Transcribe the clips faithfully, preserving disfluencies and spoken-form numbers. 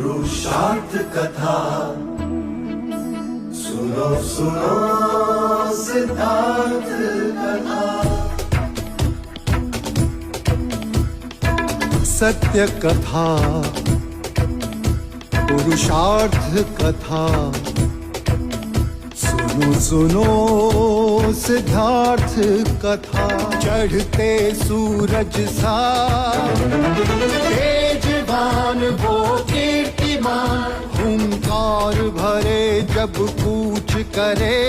पुरुषार्थ कथा। सुनो सुनो सिद्धार्थ कथा। सत्य कथा, पुरुषार्थ कथा। सुनो सुनो सिद्धार्थ कथा। चढ़ते सूरज सा तेजवान वो कीर्तिमान, हुंकार भरे जब कूच करे,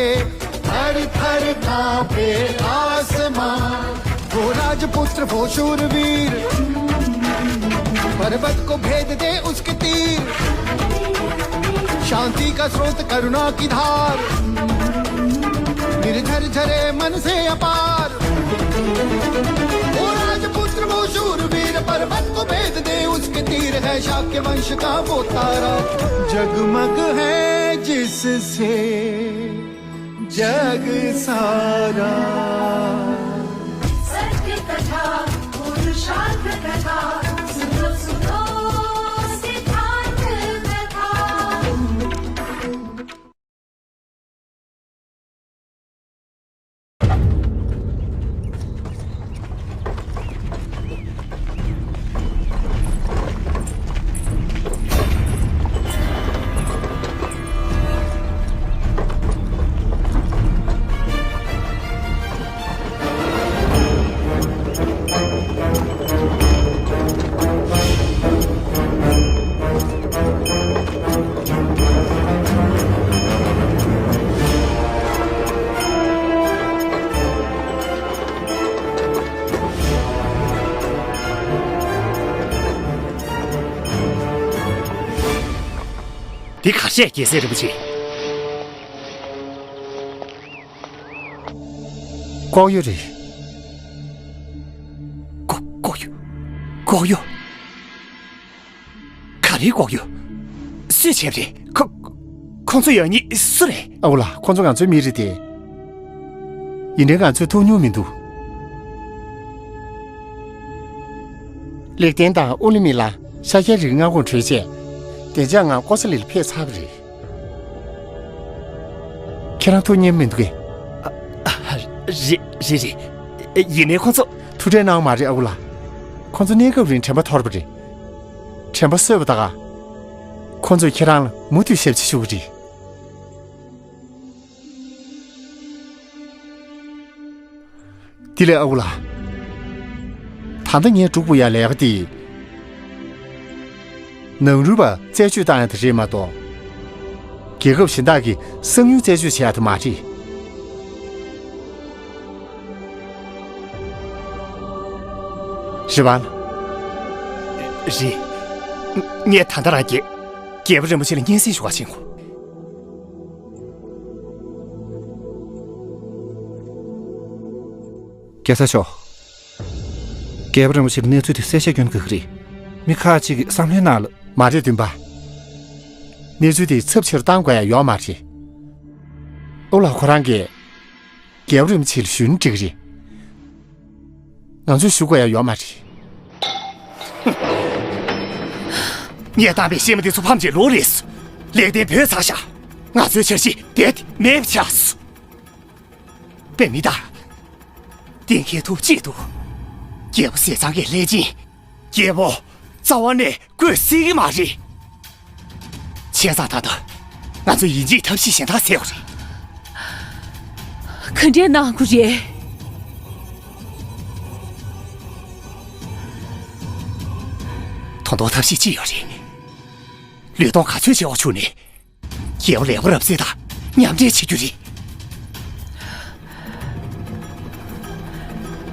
थर थर कांपे आसमान। वो राजपुत्र वो शूरवीर, पर्वत को भेद दे उसके तीर। शांति का स्रोत करुणा की धार, निर्झर झरे मन से अपार। वो राजपुत्र वो शूरवीर, पर्वत को भेद दे उसके तीर। है शाक्य वंश का वो तारा, जगमग है जिससे जग सारा। सत्य कथा, पुरुषार्थ कथा, सुनो सुनो सिद्धार्थ कथा। འདི་ག་བཤད་རྒྱལ་སྲས་རིན་པོ་ཆེ། ལྐོག་གཡོ་རེད། ལྐོག་ལྐོག་གཡོ། ལྐོག་གཡོ། ག་རེའི་ལྐོག་གཡོ། སུས་བྱས་པ་རེད། ཁོ། ཁོང་ཚོ་ཡོད་མཁན་སུ་རེད། ཨ་ཁུ་ལགས། ཁོང་ཚོ་ང་ཚོའི་མི་རེད་དེ། ཡིན་ནའི་ང་ཚོས་ཐུག་མྱོང་མི་འདུག་ལེགས་ལྡན་དང་ཨོ་ལི་མི་ལ་ཤཱཀྱའི་རིགས་སྔ་དགོང་གྲོལ་རྗེས། བདེ་འཇགས་ངང་ཀོ་ས་ལི་ལ་ཕེབས་ཚར་བ་རེད། ཁྱེད་རང་ཐུག་མྱོང་མི་འདུག་གས། ཨ། ཨ། རེད་རེད་རེད། ཡིན་ནའི་ཁོང་ཚོ། ཐུགས་ཁྲལ་གནང་མ་རེད་ཨ་ཁུ་ལགས། ཁོང་ཚོ་གནས་སྐབས་རིང་དྲན་པ་འཐོར་བ་རེད། དྲན་པ་གསོས་པ་ད་ག་ཁོང་ཚོས་ཁྱེད་རང་ལ་མུ་མཐུད་ཞབས་ཕྱི་ཞུ་གི་རེད། དེ་ལས་ཨ་ཁུ་ལགས། ད་ལྟ་ངས་སྒྲུབ་དགོས་ཡ་ལས་ཀ་དེ། ནང་རུལ་པ་རྩད་གཅོད་བཏང་ཡ་དེ་རེད་མ་གཏོགས། རྒྱལ་ཁབ་གཞན་དག་གི་གསང་ཉུལ་རྩད་གཅོད་བྱེད་ཡ་དེ་མ་རེད། རེད་པ། རེད། ངས་ད་ལྟ་རང་རྒྱལ། རྒྱལ་པོ་རིན་པོ་ཆེ་ལ་སྙན་སེང་ཞུ་བར་ཕྱིན་གོ། རྒྱལ་ཚབ་མཆོག་རྒྱལ་པོ་རིན་པོ་ཆེ་ལ་གནས་ཚུལ་དེ་གསལ་བཤད་སྐྱོན་དགོས་ཀྱི་རེད། མི་ཁག་ཅིག་གི་བསམ་བློའི་ནང་ལ། མ་རེད་བདུན་པ། གནས་ཚུལ་དེ་ཚབས་ཆེར་བཏང་དགོས་ཡ་ཡོད་མ་རེད། ཨོ་ལགས་ཁོ་རང་གིས་རྒྱལ་པོ་རིན་པོ་ཆེ་ལ་ཞུས་ན་འགྲིག་གི་རེད། ང་ཚོས་ཞུ་དགོས་ཡ་ཡོད་མ་རེད། ངས་བཏང་པའི་གཤེད་མ་དེ་ཚོ་ཕམ་བྱས་ལོག་རེད་སོ། ལེགས་ལྡན་བུད་ཚར་ཤག་ང་ཚོའི་འཆར་གཞི་རྦད་དེ་མེད་པ་ཆགས་སོ། པད་མི་དང་། གཏན་འཁེལ་ཐུབ་ཅི་འདུག་རྒྱལ་པོ་ཟས་གཙང་གི་ལྷས་སྦྱིན། རྒྱལ་པོ། རྩ་བ་ནས་བསྐོས་སྲིད་ཀྱི་མ་རེད། བྱས་ཙང་ད་ལྟ་ང་ཚོ་ཡིན་གཅིག་ཐབས་ཤེས་གཞན་དག་འཚོལ་དགོས་རེད། ག་འདྲས་གནང་དགོས་རེད། ད་དུང་ཐབས་ཤེས་གཅིག་ཡོད་རེད། ལུས་སྟོབས་ག་ཚོད་ཆེ་བ་བྱུང་ནས། རྒྱལ་པོ་ལེགས་པ་རབ་གསལ་དང་མཉམ་འབྲེལ་བྱེད་རྒྱུ་རེད།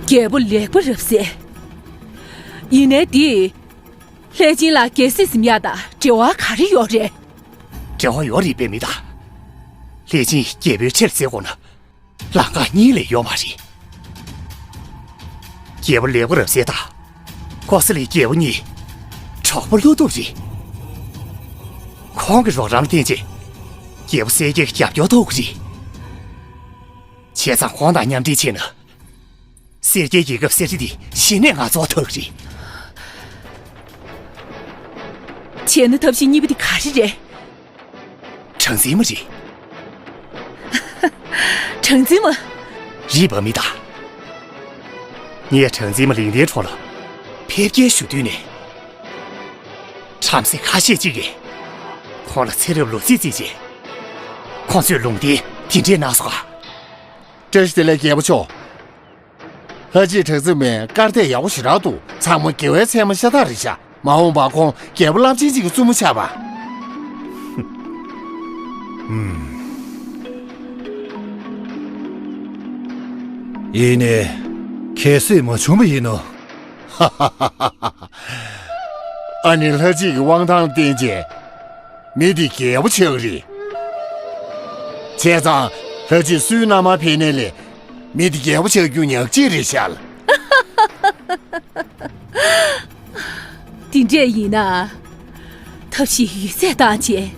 རྒྱལ་པོ་ལེགས་པ་རབ་གསལ། ཡིན་ནའི་འདིས། ལྷས་སྦྱིན་ལ་རྒྱལ་སྲིད་འཛིན་ཡག་དང་འབྲེལ་བ་ག་རེ་ཡོད་རེད། འབྲེལ་བ་ཡོད་རེད་པད་མི་དང་། ལྷས་སྦྱིན་རྒྱལ་པོའི་ཁྲིར་འཛིན་དགོས་ན། ལམ་ཁ་གཉིས་ལས་ཡོད་མ་རེད། རྒྱལ་པོ་ལེགས་པ་རབ་གསལ་དང་། ཀོ་ས་ལའི་རྒྱལ་པོ་གཉིས་གྲོགས་པོ་བློ་སྟོབས་རེད། ཁོང་གི་རོགས་རམ་བརྟེན་རྗེས། རྒྱལ་པོ་གསལ་རྒྱལ་གྱི་རྒྱབ་སྐྱོར་ཐོབ་ཀྱི་རེད། བྱས་ཙང་ཁོང་དང་མཉམ་འབྲེལ་བྱས་ན། གསེར་གྱི་རྒྱལ་ཁབ་གསེར་ཁྲི་འདི་གཞི་ནས་ང་ཚོར་ཐོབ་ཀྱི་རེད། བྱས་ན་ཐབས་ཤེས་གཉིས་པ་དེ་ག་རེ་རེད། གྲངས་འཛིན་མ་རེད། གྲངས་འཛིན་མ། རེད་པ་མི་ད། ངས་གྲངས་འཛིན་མ་ལིང་ཏེན་ཁྲོད་ལ་ཕེབས་སྐྱེལ་ཞུ་དུས་ནས། བྲམ་ཟེ་ཁ་ཤས་ཅིག་གིས་ཁོང་ལ་ཚེ་རབས་ལོ་ཚིགས་བརྩིས་རྗེས། ཁོང་ཚོས་ལུང་བསྟན་དེ་འདྲས་གནང་སོང་ཨ། བཀྲ་ཤིས་བདེ་ལེགས་རྒྱལ་པོ་མཆོག་ལྷ་རྗེ་གྲགས་འཛིན་མའི་སྐར་འདེབས་ཡག་པོ་ཞེ་དྲག་འདུག་ཚང་མ་དགེ་བའི་ཚད་མ་ཤ་སྟག་རེད་ཤག་མ་འོངས་པར་ཁོང་རྒྱལ་པོ་རླབས་ཆེན་ཅིག་གི་བཙུན་མོ་ཆགས་པ། ཡིན་ནའི། གལ་སྲིད་མ་བྱུང་བ་ཡིན་ན། ཨ་ནི་ལྷ་རྗེ་གི་དབང་ཐང་བརྟེན་རྗེས། མི་དེ་རྒྱལ་པོ་ཆགས་ཀྱི་རེད། བྱས་ཙང་ལྷ་རྗེ་སུའི་མནའ་མར་ཕེབས་ནའི་ལས། མི་དེ་རྒྱལ་པོ་ཆགས་རྒྱུ་ཉག་གཅིག་རེད་ཤག་དེ་འདྲས་ཡིན་ན། ཐབས་ཤེས་ཡོད་ཚད་བཏང་བྱས།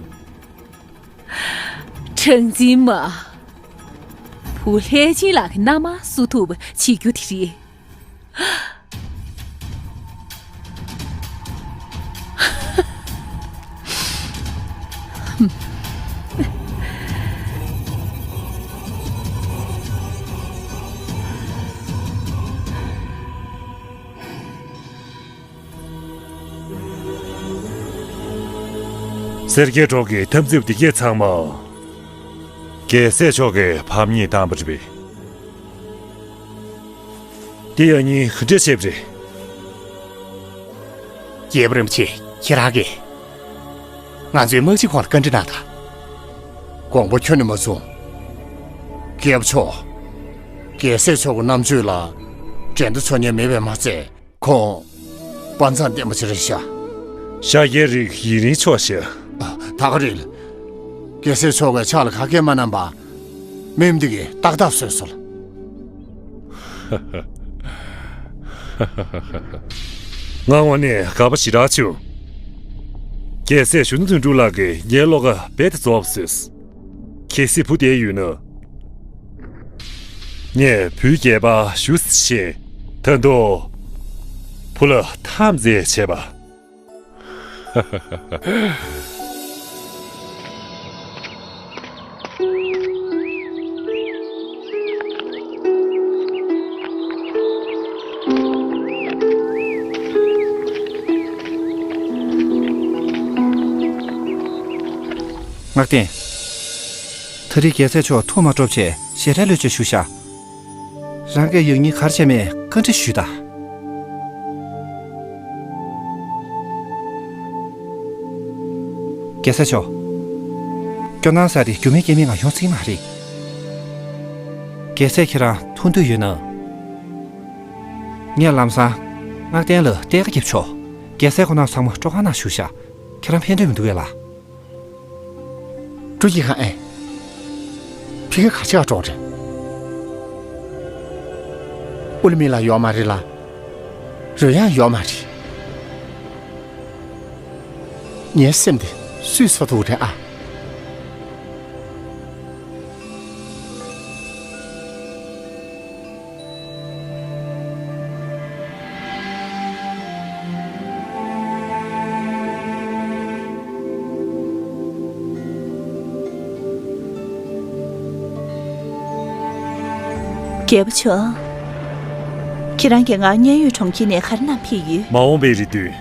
གྲངས་འཛིན་མ། བུ་ལྷས་བྱིན་ལགས་ཀྱི་མནའ་མར་བསུ་ཐུབ་པ་བྱེད་རྒྱུ་དེ་རེད། སེར་སྐྱའི་གྲོགས་ཀྱི་འཐབ་འཛིང་འདི་གས་ཚང་མ། རྒྱལ་སྲས་མཆོག་གི་ཕམ་ཉེས་བཏང་བ་རེད་པས། དེ་ཡང་སྙིང་ག་འདྲ་བྱས་པ་རེད། རྒྱལ་པོ་རིན་པོ་ཆེ་ཁྱེད་རང་གིས། ང་ཚོའི་དམག་སྤྱི་ཁོང་ལ་བཀའ་འདྲི་གནང་དང་། དགོངས་པ་ཁྱོན་ནས་མ་ཚོམས། རྒྱལ་པོ་མཆོག་རྒྱལ་སྲས་མཆོག་གི་རྣམ་དཔྱོད་ལ་འགྲན་ཟླ་བྱ་མཁན་མེད་པས་མ་ཚད། ཁོང་། དཔའ་མཛངས་ལྡན་པ་ཞིག་རེད་ཤག་ཤཱཀྱ་རིགས་ཡུན་རིང་ཆོག་ཤག་ད་ག་རེད། རྒྱལ་སྲས་མཆོག་གིས་ཕྱག་ལ་ཁ་སྐད་མ་གནང་བར། མི་འདི་གིས་ཏག་ཏག་བཟོས་སོང་། ང་དངོས་གནས་དགའ་པོ་ཞེ་དྲག་བྱུང་། རྒྱལ་སྲས་གཞོན་ནུ་དོན་གྲུབ་ལགས་ཀྱིས་ངའི་བློ་ཁ་རྦད་དེ་རྫོགས་པ་བཟོས། གལ་སྲིད་བུ་དེ་ཡོད་ན། ངས་བུའི་སྐྱེས་པ་ཞུ་ཟེར་བཞིན། ད་དུང་བུ་ལ་འཐབ་འཛིང་བྱས་པ། ངག་བསྟན། ད་རེས་རྒྱལ་སྲས་མཆོག་ཐུགས་མ་སྤྲོ་བྱས་ཞལ་བྲལ་ལོས་བྱས་བཞུགས་ཤག་རང་གིས་ཡང་སྙིང་ག་རེ་བྱས་མེད་བཀའ་འདྲི་ཞུས་དང་། རྒྱལ་སྲས་མཆོག་སྐྱོ་སྣང་ཟེར་དེ་རྒྱུ་མེད་རྐྱེན་མེད་ངང་ཡོང་སྲིད་མ་རེད། རྒྱལ་སྲས་ཁྱེད་རང་ཐུགས་འདོད་ཡོད་ན། ངས་ལམ་སང་ངག་བསྟན་ལ་གཏད་ཀ་བརྒྱབ་ཆོག་རྒྱལ་སྲས་ཁོ་ན་ཚང་མ་སྤྲོ་ཁང་ནང་བཞུགས་ཤག་ཁྱེད་རང་ཕན་འདོད་མི་འདུག་གས་ལགས། སྤྲོ་སྐྱིད་ཁང་ཨེ། ཕ་གི་ག་ཅི་ག་གྲོགས་རེད། ཨུ་ལི་མི་ལ་ཡོག་མ་རེད་ལ། རོལ་དབྱངས་ཡོག་མ་རེད། ངའི་སེམས་དེ་སུས་གསོ་ཐུབ་རེད་ཨ། རྒྱལ་པོ་མཆོག་ཁྱེད་རང་གིས་ང་མཉན་ཡོད་གྲོང་ཁྱེར་ནས་ག་རེ་གནང་ཕེབས་ཡོད། མ་འོངས་པའི་རེ་འདུན།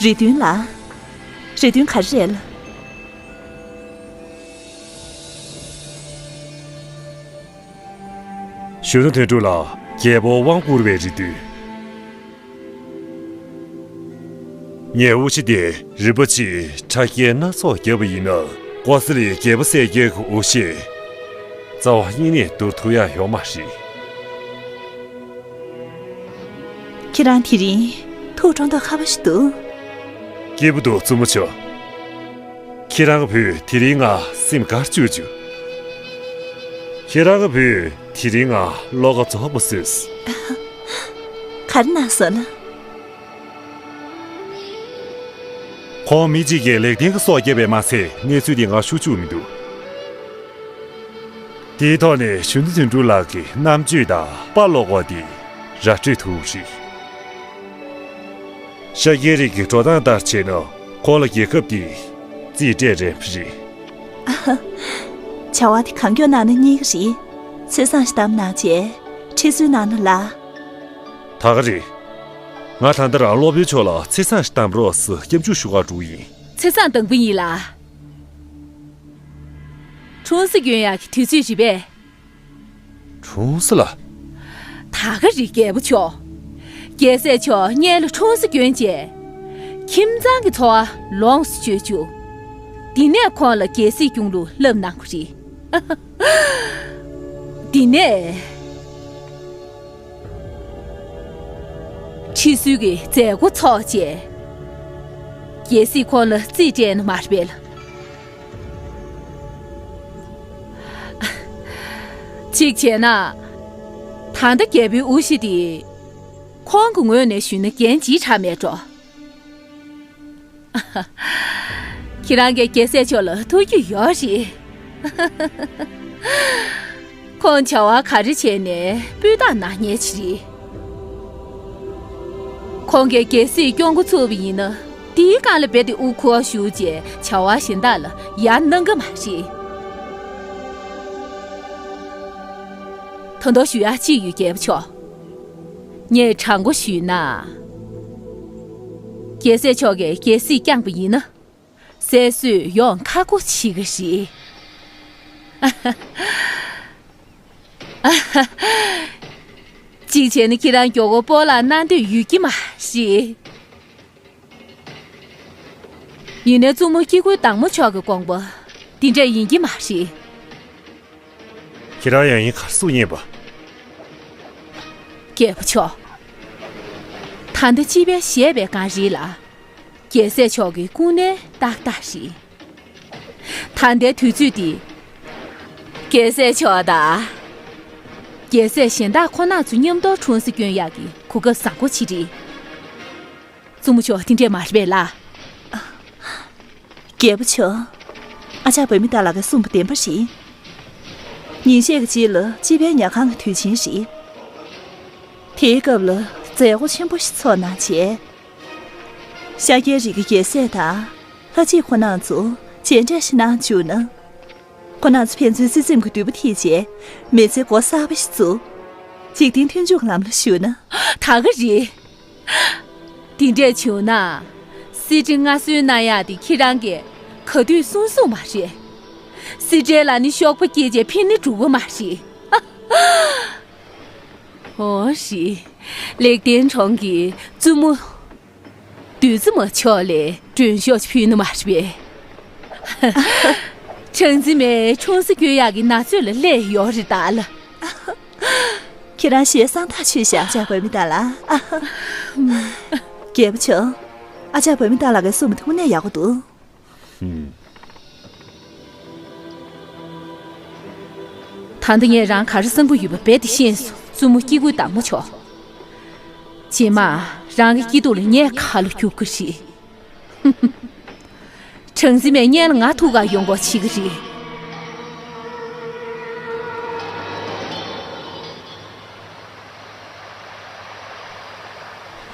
རེ་འདུན་ལ། རེ་འདུན་ག་རེ་རེད། གཞོན་ནུ་དོན་གྲུབ་ལ་རྒྱལ་པོ་དབང་བསྐུར་བའི་རེ་འདུན། ངས་དབུ་ཞྭ་དེ་རིན་པོ་ཆེའི་ཕྲ་རྒྱན་སྣ་ཚོགས་བརྒྱབ་པ་ཡིན་ན། ཀོ་ས་ལའི་རྒྱལ་པོ་གསལ་རྒྱལ་གྱི་དབུ་ཞྭ་རྩ་བ་ཉིད་ནས་བསྡུར་ཐུབ་ཡ་ཡོད་མ་རེད། ཁྱེད་རང་དེ་རིང་ཐུགས་སྤྲོ་མདོག་ཁ་པོ་ཞིག་འདུག་སྐྱིད་པོ་འདུག་བཙུན་མོ་མཆོག་ཁྱེད་རང་གི་བུས་དེ་རིང་ང་སེམས་དགའ་བཅུག་བཅུག་ཁྱེད་རང་གི་བུས་དེ་རིང་ང་བློ་ཁ་རྫོགས་པ་བཟོས། ག་རེ་གནང་སོང་ལགས། ཁོང་མི་གཅིག་གིས་ལེགས་ལྡན་གྱི་སྲོག་བསྐྱབས་པས་མ་ཚད་གནས་ཚུལ་འདི་ང་ཞུ་བཅུག་མི་འདུག་དེའི་ཐོག་ནས་གཞོན་ནུ་དོན་གྲུབ་ལགས་ཀྱི་རྣམ་དཔྱོད་དང་དཔའ་བློ་ཁོག་དེ་ར་སྤྲོད་ཐུབ་རེད། ཤཱཀྱའི་རིགས་ཀྱི་འགྲོ་སྟངས་ལྟར་བྱས་ན་ཁོང་ལ་རྒྱལ་ཁབ་ཀྱི་རྩིས་སྤྲད་རན་པ་རེད། བྱ་བ་དེ་གང་མགྱོགས་གནང་ན་སྙིང་གི་རེད། ཚེས་བཟང་ཞིག་བདམས་གནང་བྱས་ཁྲི་གསོལ་གནང་ན་ལ། ད་ག་རེད། ང་ད་ལྟ་རང་སློབ་དཔོན་མཆོག་ལ་ཚེས་བཟང་ཞིག་བདམས་རོགས་ཟེར་སྐྱབས་འཇུག་ཞུ་གར་འགྲོ་གི་ཡིན། ཚེས་བཟང་དང་པོ་ཡིན་ལ། འཁྲུངས་ས་སྐྱོན་ཡག་གི་དུས་ཚོད་རེད་པས། འཁྲུངས་ས་ལ། ད་ག་རེད་རྒྱལ་པོ་མཆོག་རྒྱལ་སྲས་མཆོག་སྔོན་ལ་འཁྲུངས་ས་སྐྱོན་བྱས། ཁྱིམ་ཚང་གི་འཚོ་བ་ལོངས་སུ་སྤྱོད་བཅུག་དེ་ནས་ཁོང་ལ་རྒྱལ་སྲིད་སྐྱོང་ལུགས་བསླབ་གནང་གི་རེད། དེ་ནས། ཁྲི་གསོལ་གྱི་མཛད་སྒོ་ཚོགས་བྱས། རྒྱལ་སྲིད་ཁོང་ལ་རྩིས་སྤྲད་ནི་མ་རེད་པས་ལ། གཅིག་བྱས་ན། ད་ལྟ་རྒྱལ་པོའི་དབུ་བཞི་དེ། ཁོང་གི་ངོས་ནས་ཞུས་ན་འགན་ལྗིད་དྲགས་མེད་འགྲོ། ཁྱེད་རང་གིས་རྒྱལ་སྲས་མཆོག་ལ་ཐུགས་རྒྱུས་ཡོད་རེད། ཁོང་བྱ་བ་ག་རེ་བྱས་ནས་སྤུས་དག་གནང་མཁན་ཅིག་རེད། ཁོང་གིས་རྒྱལ་སྲིད་སྐྱོང་འགོ་ཚུགས་པ་ཡིན་ན་དེའི་སྒང་ལ་རྦད་དེ་དབུ་འཁོར་བཞུགས་རྗེས་བྱ་བ་གཞན་དག་ལ་ཡར་གནང་གི་མ་རེད། ད་དུང་ཞུ་ཡག་ཅིག་ཡོད་རྒྱལ་པོ་མཆོག་ངས་དྲང་པོ་ཞུས་ན། རྒྱལ་སྲས་མཆོག་གིས་རྒྱལ་སྲིད་བསྐྱངས་པ་ཡིན་ན། སྲས་གསོས་ཡོང་ཁག་པོ་བྱེད་ཀྱི་རེད། གཅིག་བྱས་ན་ཁྱེད་རང་མགྱོགས་པོ་སྤོ་ལགས་གནང་འདོད་ཡོད་ཀྱི་མ་རེད། ཡིན་ནའི་བཙུན་མོ་སྐྱེ་དགུའི་བདག་མོ་མཆོག་གི་དགོངས་པ་འདི་འདྲ་ཡིན་གྱི་མ་རེད། ཁྱེད་རང་ཡང་ཡིན་གར་སུ་ཡིན་པ། རྒྱལ་པོ་མཆོག་ད་ལྟ་སྤྱི་པའི་བཞེད་པའི་སྒང་རེད་ལ། རྒྱལ་སྲས་མཆོག་གི་སྐུ་ངལ་ཏག་ཏག་རེད། ད་ལྟའི་དུས་ཚོད་འདི། རྒྱལ་སྲས་མཆོག་དང་། རྒྱལ་སྲས་གཞན་དག་ཁོ་ན་ཚོ་མཉམ་དུ་འཁྲུངས་ས་སྐྱོན་ཡག་གི་གོ་སྐབས་བཟང་པོ་ཅིག་རེད། བཙུན་མོ་མཆོག་དེ་འདྲས་མ་རེད་པས་ལགས། རྒྱལ་པོ་མཆོག་ཨ་ཅག་བུད་མེད་དག་ལ་ག་གསུངས་པ་བདེན་པ་རེད། ཉིན་ཤས་ཀྱི་རྗེས་ལ་སྤྱི་པའི་ཉལ་ཁང་གི་དུས་ཆེན་རེད། དེའི་སྐབས་ལ་མཛད་སྒོ་ཆེན་པོ་ཞིག་ཚོགས་གནང་བྱས། ཤཱཀྱའི་རིགས་ཀྱི་རྒྱལ་སྲས་དང་ལྷ་གཅིག་ཁོ་ན་ཚོ་མཇལ་འཕྲད་ཞིག་གནང་བཅུག་ན། ཁོ་ན་ཚོ་ཕན་ཚུན་སྲིད་འཛིན་གྱི་དུས་བབ་ཐིག་བྱས་མི་ཚེ་འགོ་གསར་པ་ཞིག་བཙུགས། འཇིག་རྟེན་མཐུན་འཇུག་གི་ལམ་ལ་ཞུགས་ན། ད་ག་རེད། དེ་འདྲས་བྱུང་ན། སྲིད་ཁྲི་མངའ་གསོལ་གནང་ཡག་དེ་ཁྱེད་རང་གིས་ག་དུས་གསུང་གསུང་མ་རེད། སྲིད་ཁྲིའི་ལ་ནི་གཤོག་པ་སྐྱེས་རྗེས་ཕན་ནི་འགྲུབ་པ་མ་རེད། འོ་རེད། ལེགས་ལྡན་གྲོང་གི་བཙུན་མོ། བདུད་རྩི་མ་མཆོག་ལ་མགྲོན་ཤོག་ཅིག་ཕུལ་ནི་མ་རེད་པས། གྲངས་འཛིན་མས་འཁྲུངས་ས་སྐྱོན་ཡག་གི་ན་ཚོད་ལ་སླེབས་ཡོད་རེད་ད་ལ། ཁྱེད་རང་ཞེ་སང་ཐག་ཆོད་ཤག་ཨ་ཅག་བུད་མེད་དག་ལ། རྒྱལ་པོ་མཆོག་ཨ་ཅག་བུད་མེད་དག་ལ་ག་གསུངས་པ་དེ་དངོས་གནས་ཡག་པོ་འདུག་ད་ལྟ་ངས་རང་ག་རེ་བསམ་གྱི་ཡོད་པ་རྦད་དེ་ཤེས་སོང་། བཙུན་མོ་སྐྱེ་དགུའི་བདག་མོ་མཆོག་རྗེས་མ་རང་གི་སྐྱིད་སྡུག་ལ་ངས་ཁ་ལོ་རྒྱུག་གི་རེད། གྲངས་འཛིན་མས་སྔོན་ལ་ང་ཐུག་ག་ཡོང་དགོས་བྱེད་ཀྱི་རེད།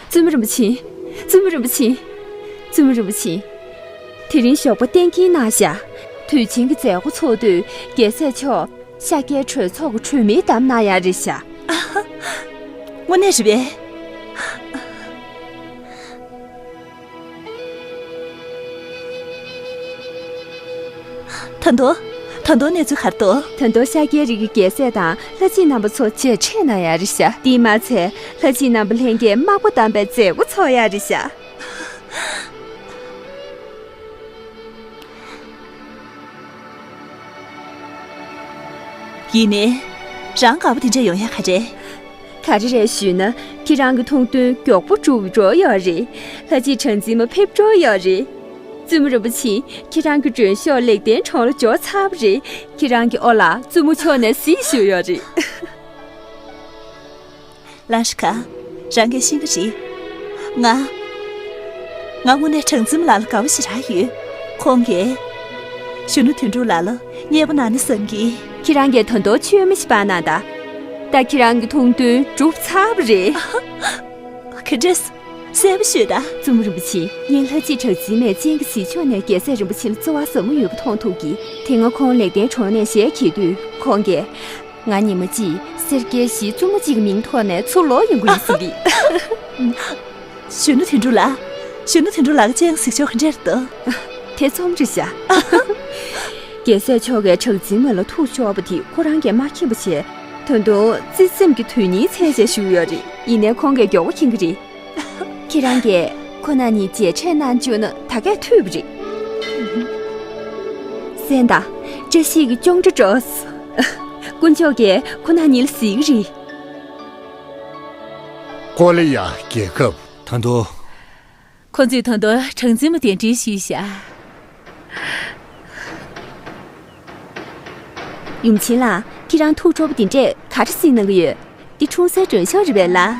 བཙུན་མོ་རིན་པོ་ཆེ། བཙུན་མོ་རིན་པོ་ཆེ། བཙུན་མོ་རིན་པོ་ཆེ། དེ་རིང་ཞོགས་པ་གཏན་འཁེལ་གནང་བཞག་དུས་ཆེན་གྱི་མཛད་སྒོ་ཚོགས་དུས་རྒྱལ་སྲས་མཆོག་ཤཱཀྱའི་གྲོས་ཚོགས་ཀྱི་གྲོས་མིར་བདམས་གནང་ཡག་རེད་ཤག་དངོས་གནས་རེད་པས། ད་དུང་། ད་དུང་གནས་ཚུལ་ག་རེ་འདུག་ད་དུང་ཤཱཀྱའི་རིགས་ཀྱི་རྒྱལ་སྲས་དང་ལྷ་རྗེ་རྣམ་པ་ཚོ་མཇལ་འཕྲད་གནང་ཡག་རེད་ཤག་དེས་མ་ཚད་ལྷ་རྗེ་རྣམ་པ་ལྷན་རྒྱས་མག་པ་བསྡམས་པའི་མཛད་སྒོ་ཚོགས་ཡག་རེད་ཤག་ཡིན་ནའི། རང་དགའ་པོ་དེ་འདྲ་ཡོང་ཡག་ག་རེ། ག་རེ་རེད་ཞུས་ན། ཁྱེད་རང་གི་ཐུགས་འདུན་མགྱོགས་པོ་འགྲུབ་འགྲོ་ཡོད་རེད། ལྷ་རྗེ་གྲངས་འཛིན་མ་ཕེབས་འགྲོ་ཡོད་རེད། བཙུན་མོ་རིན་པོ་ཆེ། ཁྱེད་རང་གི་མགྲོན་ཤོག་ལེགས་ལྡན་གྲོང་ལ་འབྱོར་ཚར་བ་རེད། ཁྱེད་རང་གི་ཨོ་ལགས་བཙུན་མོ་མཆོག་ནས་གཟིགས་བཞུགས་ཡོད་རེད། ལང་ཧྲི་ཁ། རང་གིས་ཤེས་ཀྱི་རེད། ང་། ང་དངོས་གནས་གྲངས་འཛིན་མ་ལགས་ལ་དགའ་པོ་ཞེ་དྲག་ཡོད། ཁོང་གིས། གཞོན་ནུ་དོན་གྲུབ་ལགས་ལ་མཉེས་པོ་གནང་ནི་བསམ་གི། ཁྱེད་རང་གིས་ད་དུང་མཆོད་མེ་ཞིག་སྤར་གནང་དང་། ད་ཁྱེད་རང་གི་ཐུགས་འདུན་འགྲུབ་ཚར་བ་རེད། ག་འདྲས། གསལ་པོ་ཤོད་དང་། བཙུན་མོ་རིན་པོ་ཆེ། ངས་ལྷ་རྗེ་གྲགས་འཛིན་མས་སྤྱན་གྱི་གཟིགས་ཕྱོགས་ནས་རྒྱལ་སྲས་རིན་པོ་ཆེ་ལ་བརྩེ་བ་ཟབ་མོ་ཡོད་པ་མཐོང་ཐུབ་ཀྱིས། དེ་སྔ་ཁོང་ལེགས་ལྡན་གྲོང་ནས་ཞལ་གྱེས་དུས་ཁོང་གིས། ང་ཉི་མ་གཅིག་སེར་སྐྱའི་གཞིས་བཙུན་མོ་གཅིག་གི་མིང་ཐོག་ནས་ཚུར་ལོག་ཡོང་གི་ཡིན་གསུངས་ཀྱིས། གཞོན་ནུ་དོན་གྲུབ་ལགས། གཞོན་ནུ་དོན་གྲུབ་ལགས་ཀྱི་སྤྱན་གཟིགས་ཕྱོགས་ག་འདྲ་རེད་འདུག་དེ་རྩོམ་རེད་ཤག་རྒྱལ་སྲས་མཆོག་གིས་གྲགས་འཛིན་མ་ལ་ཐུགས་ཕྱོགས་པ་དེ་ཁོ་རང་གིས་མ་མཁྱེན་པ་བྱས། ད་དུང་བརྩེ་སེམས་ཀྱི་དོན་སྙིང་མཚན་བཅས་ཞུས་ཡོད་རེད། ཡིན་ནའི་ཁོང་གིས་མགྱོགས་པོ་མཁྱེན་གྱི་རེད། ཁྱེད་རང་གིས་ཁོ་ན་གཉིས་མཇལ་འཕྲད་གནང་བཅུག་ན་ད་གས་འཐུས་པ་རེད། གསན་དང་། བཀྲ་ཤིས་ཀྱི་ཅོང་སྒྲ་སྒྲོགས། དཀོན་མཆོག་གིས་ཁོ་ན་གཉིས་ལ་གཟིགས་ཀྱི་རེད། ཀོ་ལི་ཡ་རྒྱལ་ཁབ། ད་དུང་། ཁོ་ཚོས་ད་དུང་གྲངས་འཛིན་མ་གདན་འདྲེན་ཞུས་ཤག་ཡུམ་ཆེན་ལགས། ཁྱེད་རང་ཐུགས་སྤྲོ་པོ་དེ་འདྲས་ག་རེ་གཟིགས་གནང་གི་ཡོད། འདི་འཁྲུངས་སའི་མགྲོན་ཤོག་རེད་པས་ལགས།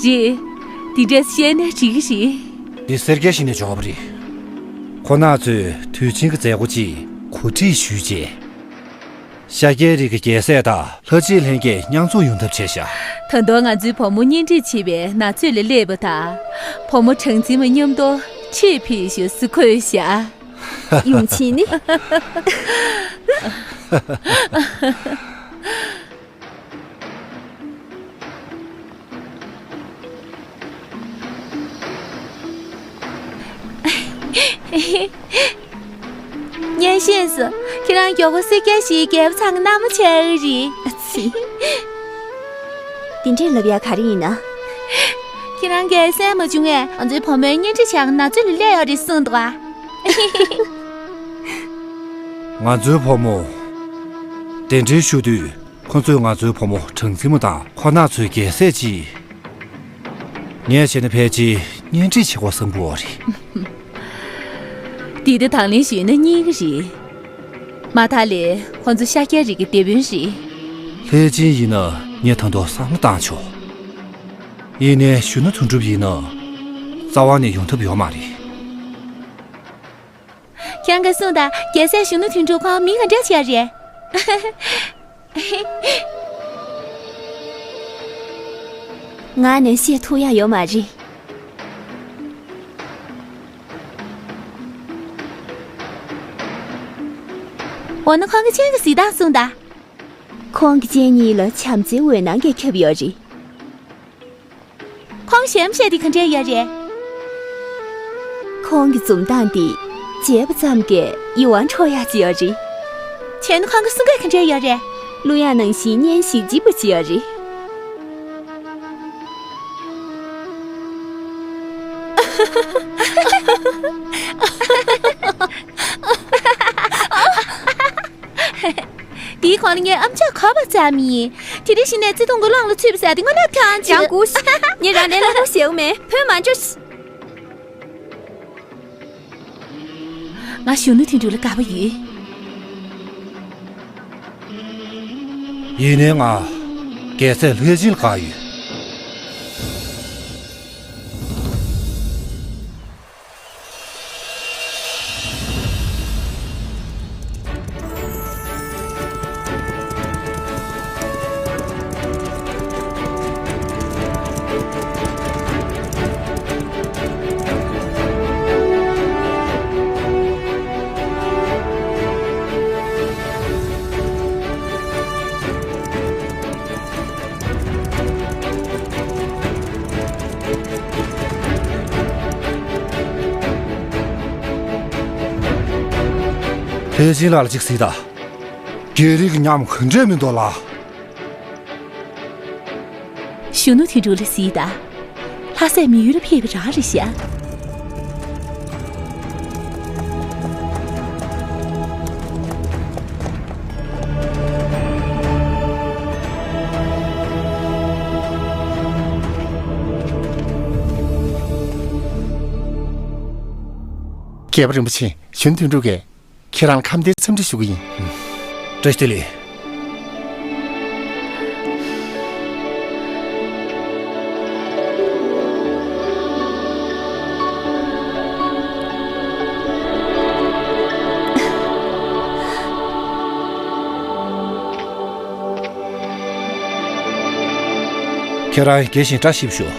རེད། འདི་འདྲས་བཤད་ན་འགྲིག་གི་རེད། འདི་སེར་སྐྱའི་གཞིས་ནས་འབྱོར་བ་རེད། ཁོ་ན་ཚོས་དུས་ཆེན་གྱི་མཛད་སྒོ་ཅིག་གོ་སྒྲིག་ཞུས་རྗེས། ཤཱཀྱའི་རིགས་ཀྱི་རྒྱལ་སྲས་དང་ལྷ་རྗེ་ལྷན་རྒྱས་མཉམ་འཛོམས་ཡོང་ཐབས་བྱས་ཤག་ད་དུང་ང་ཚོའི་བུ་མོ་གཉེན་སྒྲིག་བྱེད་པའི་ན་ཚོད་ལ་སླེབས་པ་དང་། བུ་མོ་གྲངས་འཛིན་མ་མཉམ་དུ་ཁྲིད་ཕེབས་ཤོག་ཟེར་འཁོད་ཤག་ཡུམ་ཆེན་ནི། སྙན་ཤེས་སུ། ཁྱེད་རང་མགྱོགས་པོ་སེར་སྐྱའི་གཞིས་རྒྱལ་པོ་ཚང་གི་མནའ་མ་ཆགས་ཀྱི་རེད། ཨ་ཙི། དེ་འདྲས་ལབ་ཡ་ག་རེ་ཡིན་ན། ཁྱེད་རང་གིས་གསན་མ་བྱུང་ངས། ང་ཚོའི་བུ་མོའི་གཉེན་སྒྲིག་བྱ་གི་ན་ཚོད་ལ་སླེབས་ཡོད་རེད་གསུངས་འདུག་ཨ། ང་ཚོའི་བུ་མོ་གདན་འདྲེན་ཞུ་དུས། ཁོ་ཚོས་ང་ཚོའི་བུ་མོ་གྲངས་འཛིན་མ་དང་ཁོ་ན་ཚོའི་རྒྱལ་སྲས་གཅིག་ངས་བྱས་ན་ཕལ་ཆེར་གཉེན་སྒྲིག་བྱེད་དགོས་བསམ་གྱི་ཡོད་རེད། འདི་ལྟ་དང་ལེན་ཞུས་ན་རྙེད་ཀྱི་རེད། མ་མཐའ་ལས་ཁོ་ཚོ་ཤཱཀྱ་རིགས་ཀྱི་སྡེ་དཔོན་རེད། ལྷས་སྦྱིན་ཡིན་ན་ངས་ད་དུང་བསམ་བློ་བཏང་ཆོག་ཡིན་ནའི་གཞོན་ནུ་དོན་གྲུབ་ཡིན་ན་རྩ་བ་ནས་ཡོང་ཐབས་ཡོད་མ་རེད། ཁྱེད་རང་གིས་གསུངས་དང་། རྒྱལ་སྲས་གཞོན་ནུ་དོན་གྲུབ་ཁོང་མིང་ག་འདྲ་ཆགས་རེད། ངག་ནས་བཤད་ཐུབ་ཡ་ཡོད་མ་རེད། འོ་ན་ཁོང་གི་སྤྱན་གྱིས་གཟིགས་དང་གསུངས་དང་། ཁོང་གི་སྤྱན་གཉིས་ལ་བྱམས་བརྩེའི་འོད་སྣང་གིས་ཁྱབ་ཡོད་རེད། ཁོང་གཞོན་པོ་ཞིག་དེ་ག་འདྲ་ཡོད་རེད། ཁོང་གི་འཛུམ་མདངས་དེ་མཇལ་བ་ཙམ་གྱིས་ཡིད་དབང་འཕྲོག་ཡག་ཅིག་ཡོད་རེད། བྱས་ན་ཁོང་གི་གསུང་སྐད་ག་འདྲ་ཡོད་རེད། གླུ་དབྱངས་ནང་བཞིན་སྙན་ཞིང་ལྗིད་པ་ཅིག་ཡོད་རེད། དེའི་གོང་ལ་ངའི་ཨམ་ཅོག་ག་པར་བཙལ་མི་ཡིན། དེ་རིང་གཞི་ནས་བརྩེ་དུང་གི་གླང་ལ་ཚུད་པ་ཟེར་དེ་དངོས་གནས་ཐང་ཆད། ཡང་སྒུག་ཤིག་ངས་རང་ལས་སླ་པོ་བྱེད་འོ་མེད། ཕོན་མ་འཇོག་ཤིག་ང་གཞོན་ནུ་དོན་གྲུབ་ལ་དགའ་པོ་ཡོད། ཡིན་ནའི་ང་རྒྱལ་སྲས་ལྷས་སྦྱིན་ལ་དགའ་ཡོད། ལྷས་སྦྱིན་ལགས་ལ་ཅིག་གཟིགས་དང་། རྒྱལ་རིགས་ཀྱི་ཉམས་ག་འདྲས་མི་འདུག་ལགས། གཞོན་ནུ་དོན་གྲུབ་ལ་གཟིགས་དང་། ལྷ་སྲས་མི་ཡུལ་ལ་ཕེབས་པ་རང་རེད་ཤག་རྒྱལ་པོ་རིན་པོ་ཆེ། གཞོན་ནུ་དོན་གྲུབ་ཀྱིས་ཁྱེད་རང་ལ་ཁམས་བདེའི་འཚམས་འདྲི་ཞུ་གི་ཡིན། བཀྲ་ཤིས་བདེ་ལེགས། ཁྱེད་རང་དགྱེས་བཞིན་བཀྲ་ཤིས་པ་ཞུ།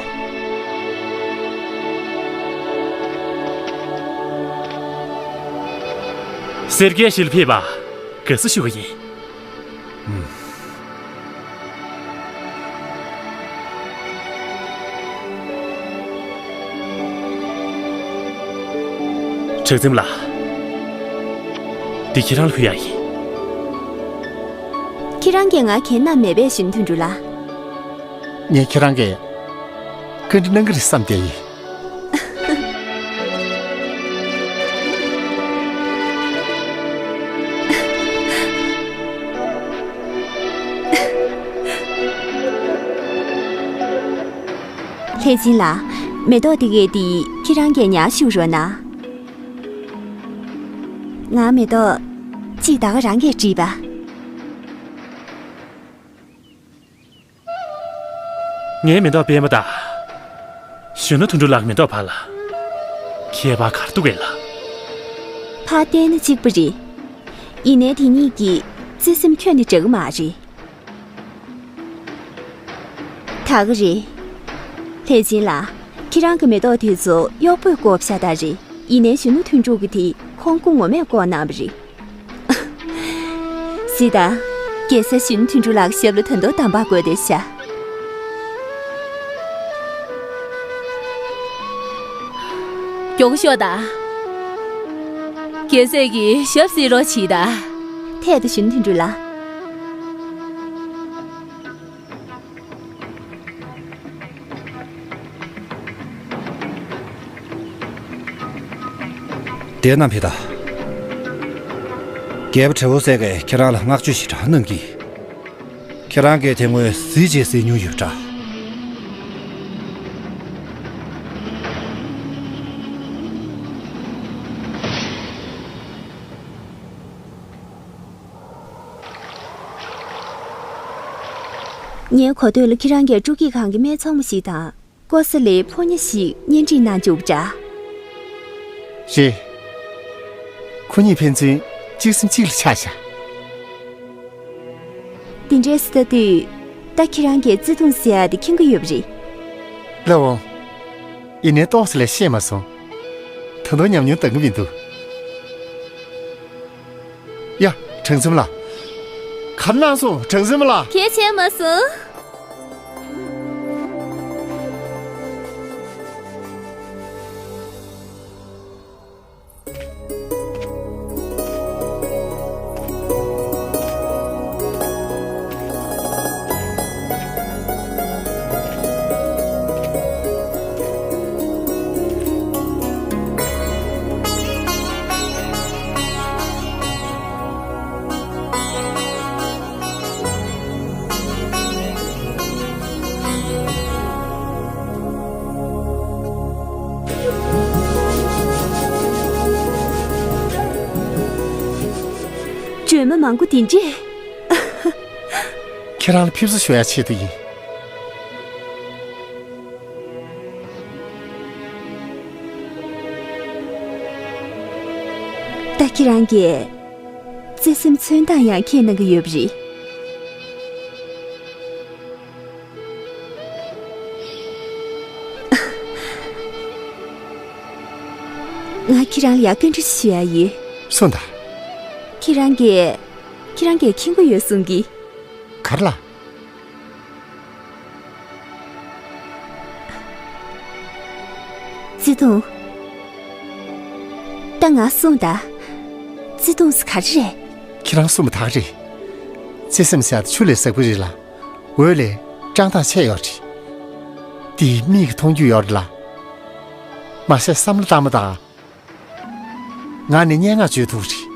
སེར་སྐྱའི་ཞལ་ཕེབས་པ་དགའ་བསུ་ཞུ་གི་ཡིན། གྲགས་འཛིན་ལགས། འདི་ཁྱེད་རང་ལ་ཕུལ་ཡག་ཡིན། ཁྱེད་རང་གིས་ང་གན་ན་མེད་པས་ཞུ་ནི་དོན་གྲུབ་ལགས། ངས་ཁྱེད་རང་གིས་བཀའ་འདྲི་གནང་གི་རེད་བསམ་བསྡད་ཡིན། ལྷས་སྦྱིན་ལགས། མེ་ཏོག་དེ་གས་དེ་ཁྱེད་རང་གིས་ཉར་བཞུགས་རོགས་གནང་། ང་མེ་ཏོག་གཅིག་ད་ག་རང་གིས་བྲིས་པ། ངའི་མེ་ཏོག་པད་མ་དང་། གཞོན་ནུ་དོན་གྲུབ་ལགས་མེ་ཏོག་བར་ལ་ཁྱད་པར་ག་རེ་འདུག་གས་ལགས། ཕར་བལྟས་ན་གཅིག་པ་རེད། ཡིན་ནའི་དེ་གཉིས་ཀྱི་བརྩེ་སེམས་ཁྱོན་ནས་འདྲ་གི་མ་རེད། ད་ག་རེད། ལྷས་སྦྱིན་ལགས། ཁྱེད་རང་གི་མེ་ཏོག་དེ་ཚོ་གཡོག་པོས་བཀོག་བཞག་ད་རེད། ཡིན་ནའི་གཞོན་ནུ་དོན་གྲུབ་ཀྱི་དེ་ཁོང་སྐུ་ངོ་མས་བཀོག་གནང་བ་རེད། སི་ཏཱ། རྒྱལ་སྲས་གཞོན་ནུ་དོན་གྲུབ་ལགས་ཞབས་ལ་ད་དུང་གདམས་པ་དགོས་བསྡད་ཤག། མགྱོགས་ཤོག་ད། རྒྱལ་སྲས་ཀྱི་ཞབས་བསིལ་རོགས་བྱེད་ད། ཐད་དུ་གཞོན་ནུ་དོན་གྲུབ་ལགས། དེ་རྣམས་ཕེ་ད། རྒྱལ་པོ་བྲེ་བོ་སེ་གས་ཁྱེད་རང་ལ་བསྔགས་བརྗོད་ཞེ་དྲག་གནང་གི། ཁྱེད་རང་གིས་དེ་སྔོན་གཟི་བརྗིད་ཟིན་མྱོང་ཡོད་འདྲ། ངའི་གོ་ཐོས་ལ་ཁྱེད་རང་གིས་སྤྲོ་སྐྱིད་ཁང་གི་སྨད་འཚོང་མ་ཞིག་དང་། ཀོ་ས་ལའི་ཕོ་ཉ་ཞིག་གཉེན་སྒྲིག་གནང་བཅུག་པ་འདྲ། རེད། ཁོ་གཉིས་ཕན་ཚུན་གཅིག་སེམས་གཅིག་ལ་ཆགས་བཞག། དེ་འདྲས་སུ་ལྟ་དུས། ད་ཁྱེད་རང་གིས་བརྩེ་དུང་ཟེར་ཡ་དེ་མཁྱེན་གྱི་ཡོད་པ་རེད། ལགས་འོང་། ཡིན་ནའི་ཏོག་ཙམ་ལས་ཤེས་མ་སོང་། ད་དུང་ཉམས་མྱོང་འདང་གི་མི་འདུག། ཡ། གྲངས་འཛོམས་ལགས། ག་རེ་གནང་སོང་གྲངས་འཛོམས་ལགས། གལ་ཆེ་མ་སོང་། སྒྲོལ་མ་མང་པོ་དེ་འདྲས། ཁྱེད་རང་ལ་ཕེབས་བསུ་ཞུ་ཡ་ཆེད་དུ་ཡིན། ད་ཁྱེད་རང་གིས་བརྩེ་སེམས་མཚོན་སྟངས་ཡང་མཁྱེན་གནང་གི་ཡོད་པ་རེད། ང་ཁྱེད་རང་ལ་ཡ་བཀའ་འདྲི་ཞུ་ཡ་ཡོད། གསུངས་དང་། ཁྱེད་རང་གིས། ཁྱེད་རང་གིས་མཁྱེན་གྱི་ཡོད་གསུང་གི། ག་རེ་ལ། བརྩེ་དུང་། ད་ང་གསུངས་དང་། བརྩེ་དུང་ཟེར་ག་རེ་རེད། ཁྱེད་རང་གསུངས་པ་དག་རེད། བརྩེ་སེམས་ཟེར་ཡ་དེ་ཆུ་ལས་ཟབ་གི་རེད་ལ། འོད་ལས་བཀྲག་མདངས་ཆེ་ཡོད་རེད། དེ་མིག་གིས་མཐོང་རྒྱུ་ཡོད་རེད་ལ། མ་ཟད་བསམ་བློ་བཏང་མ་དང་། ང་ནི་སྙན་ངག་བརྗོད་ཐུབ་རེད།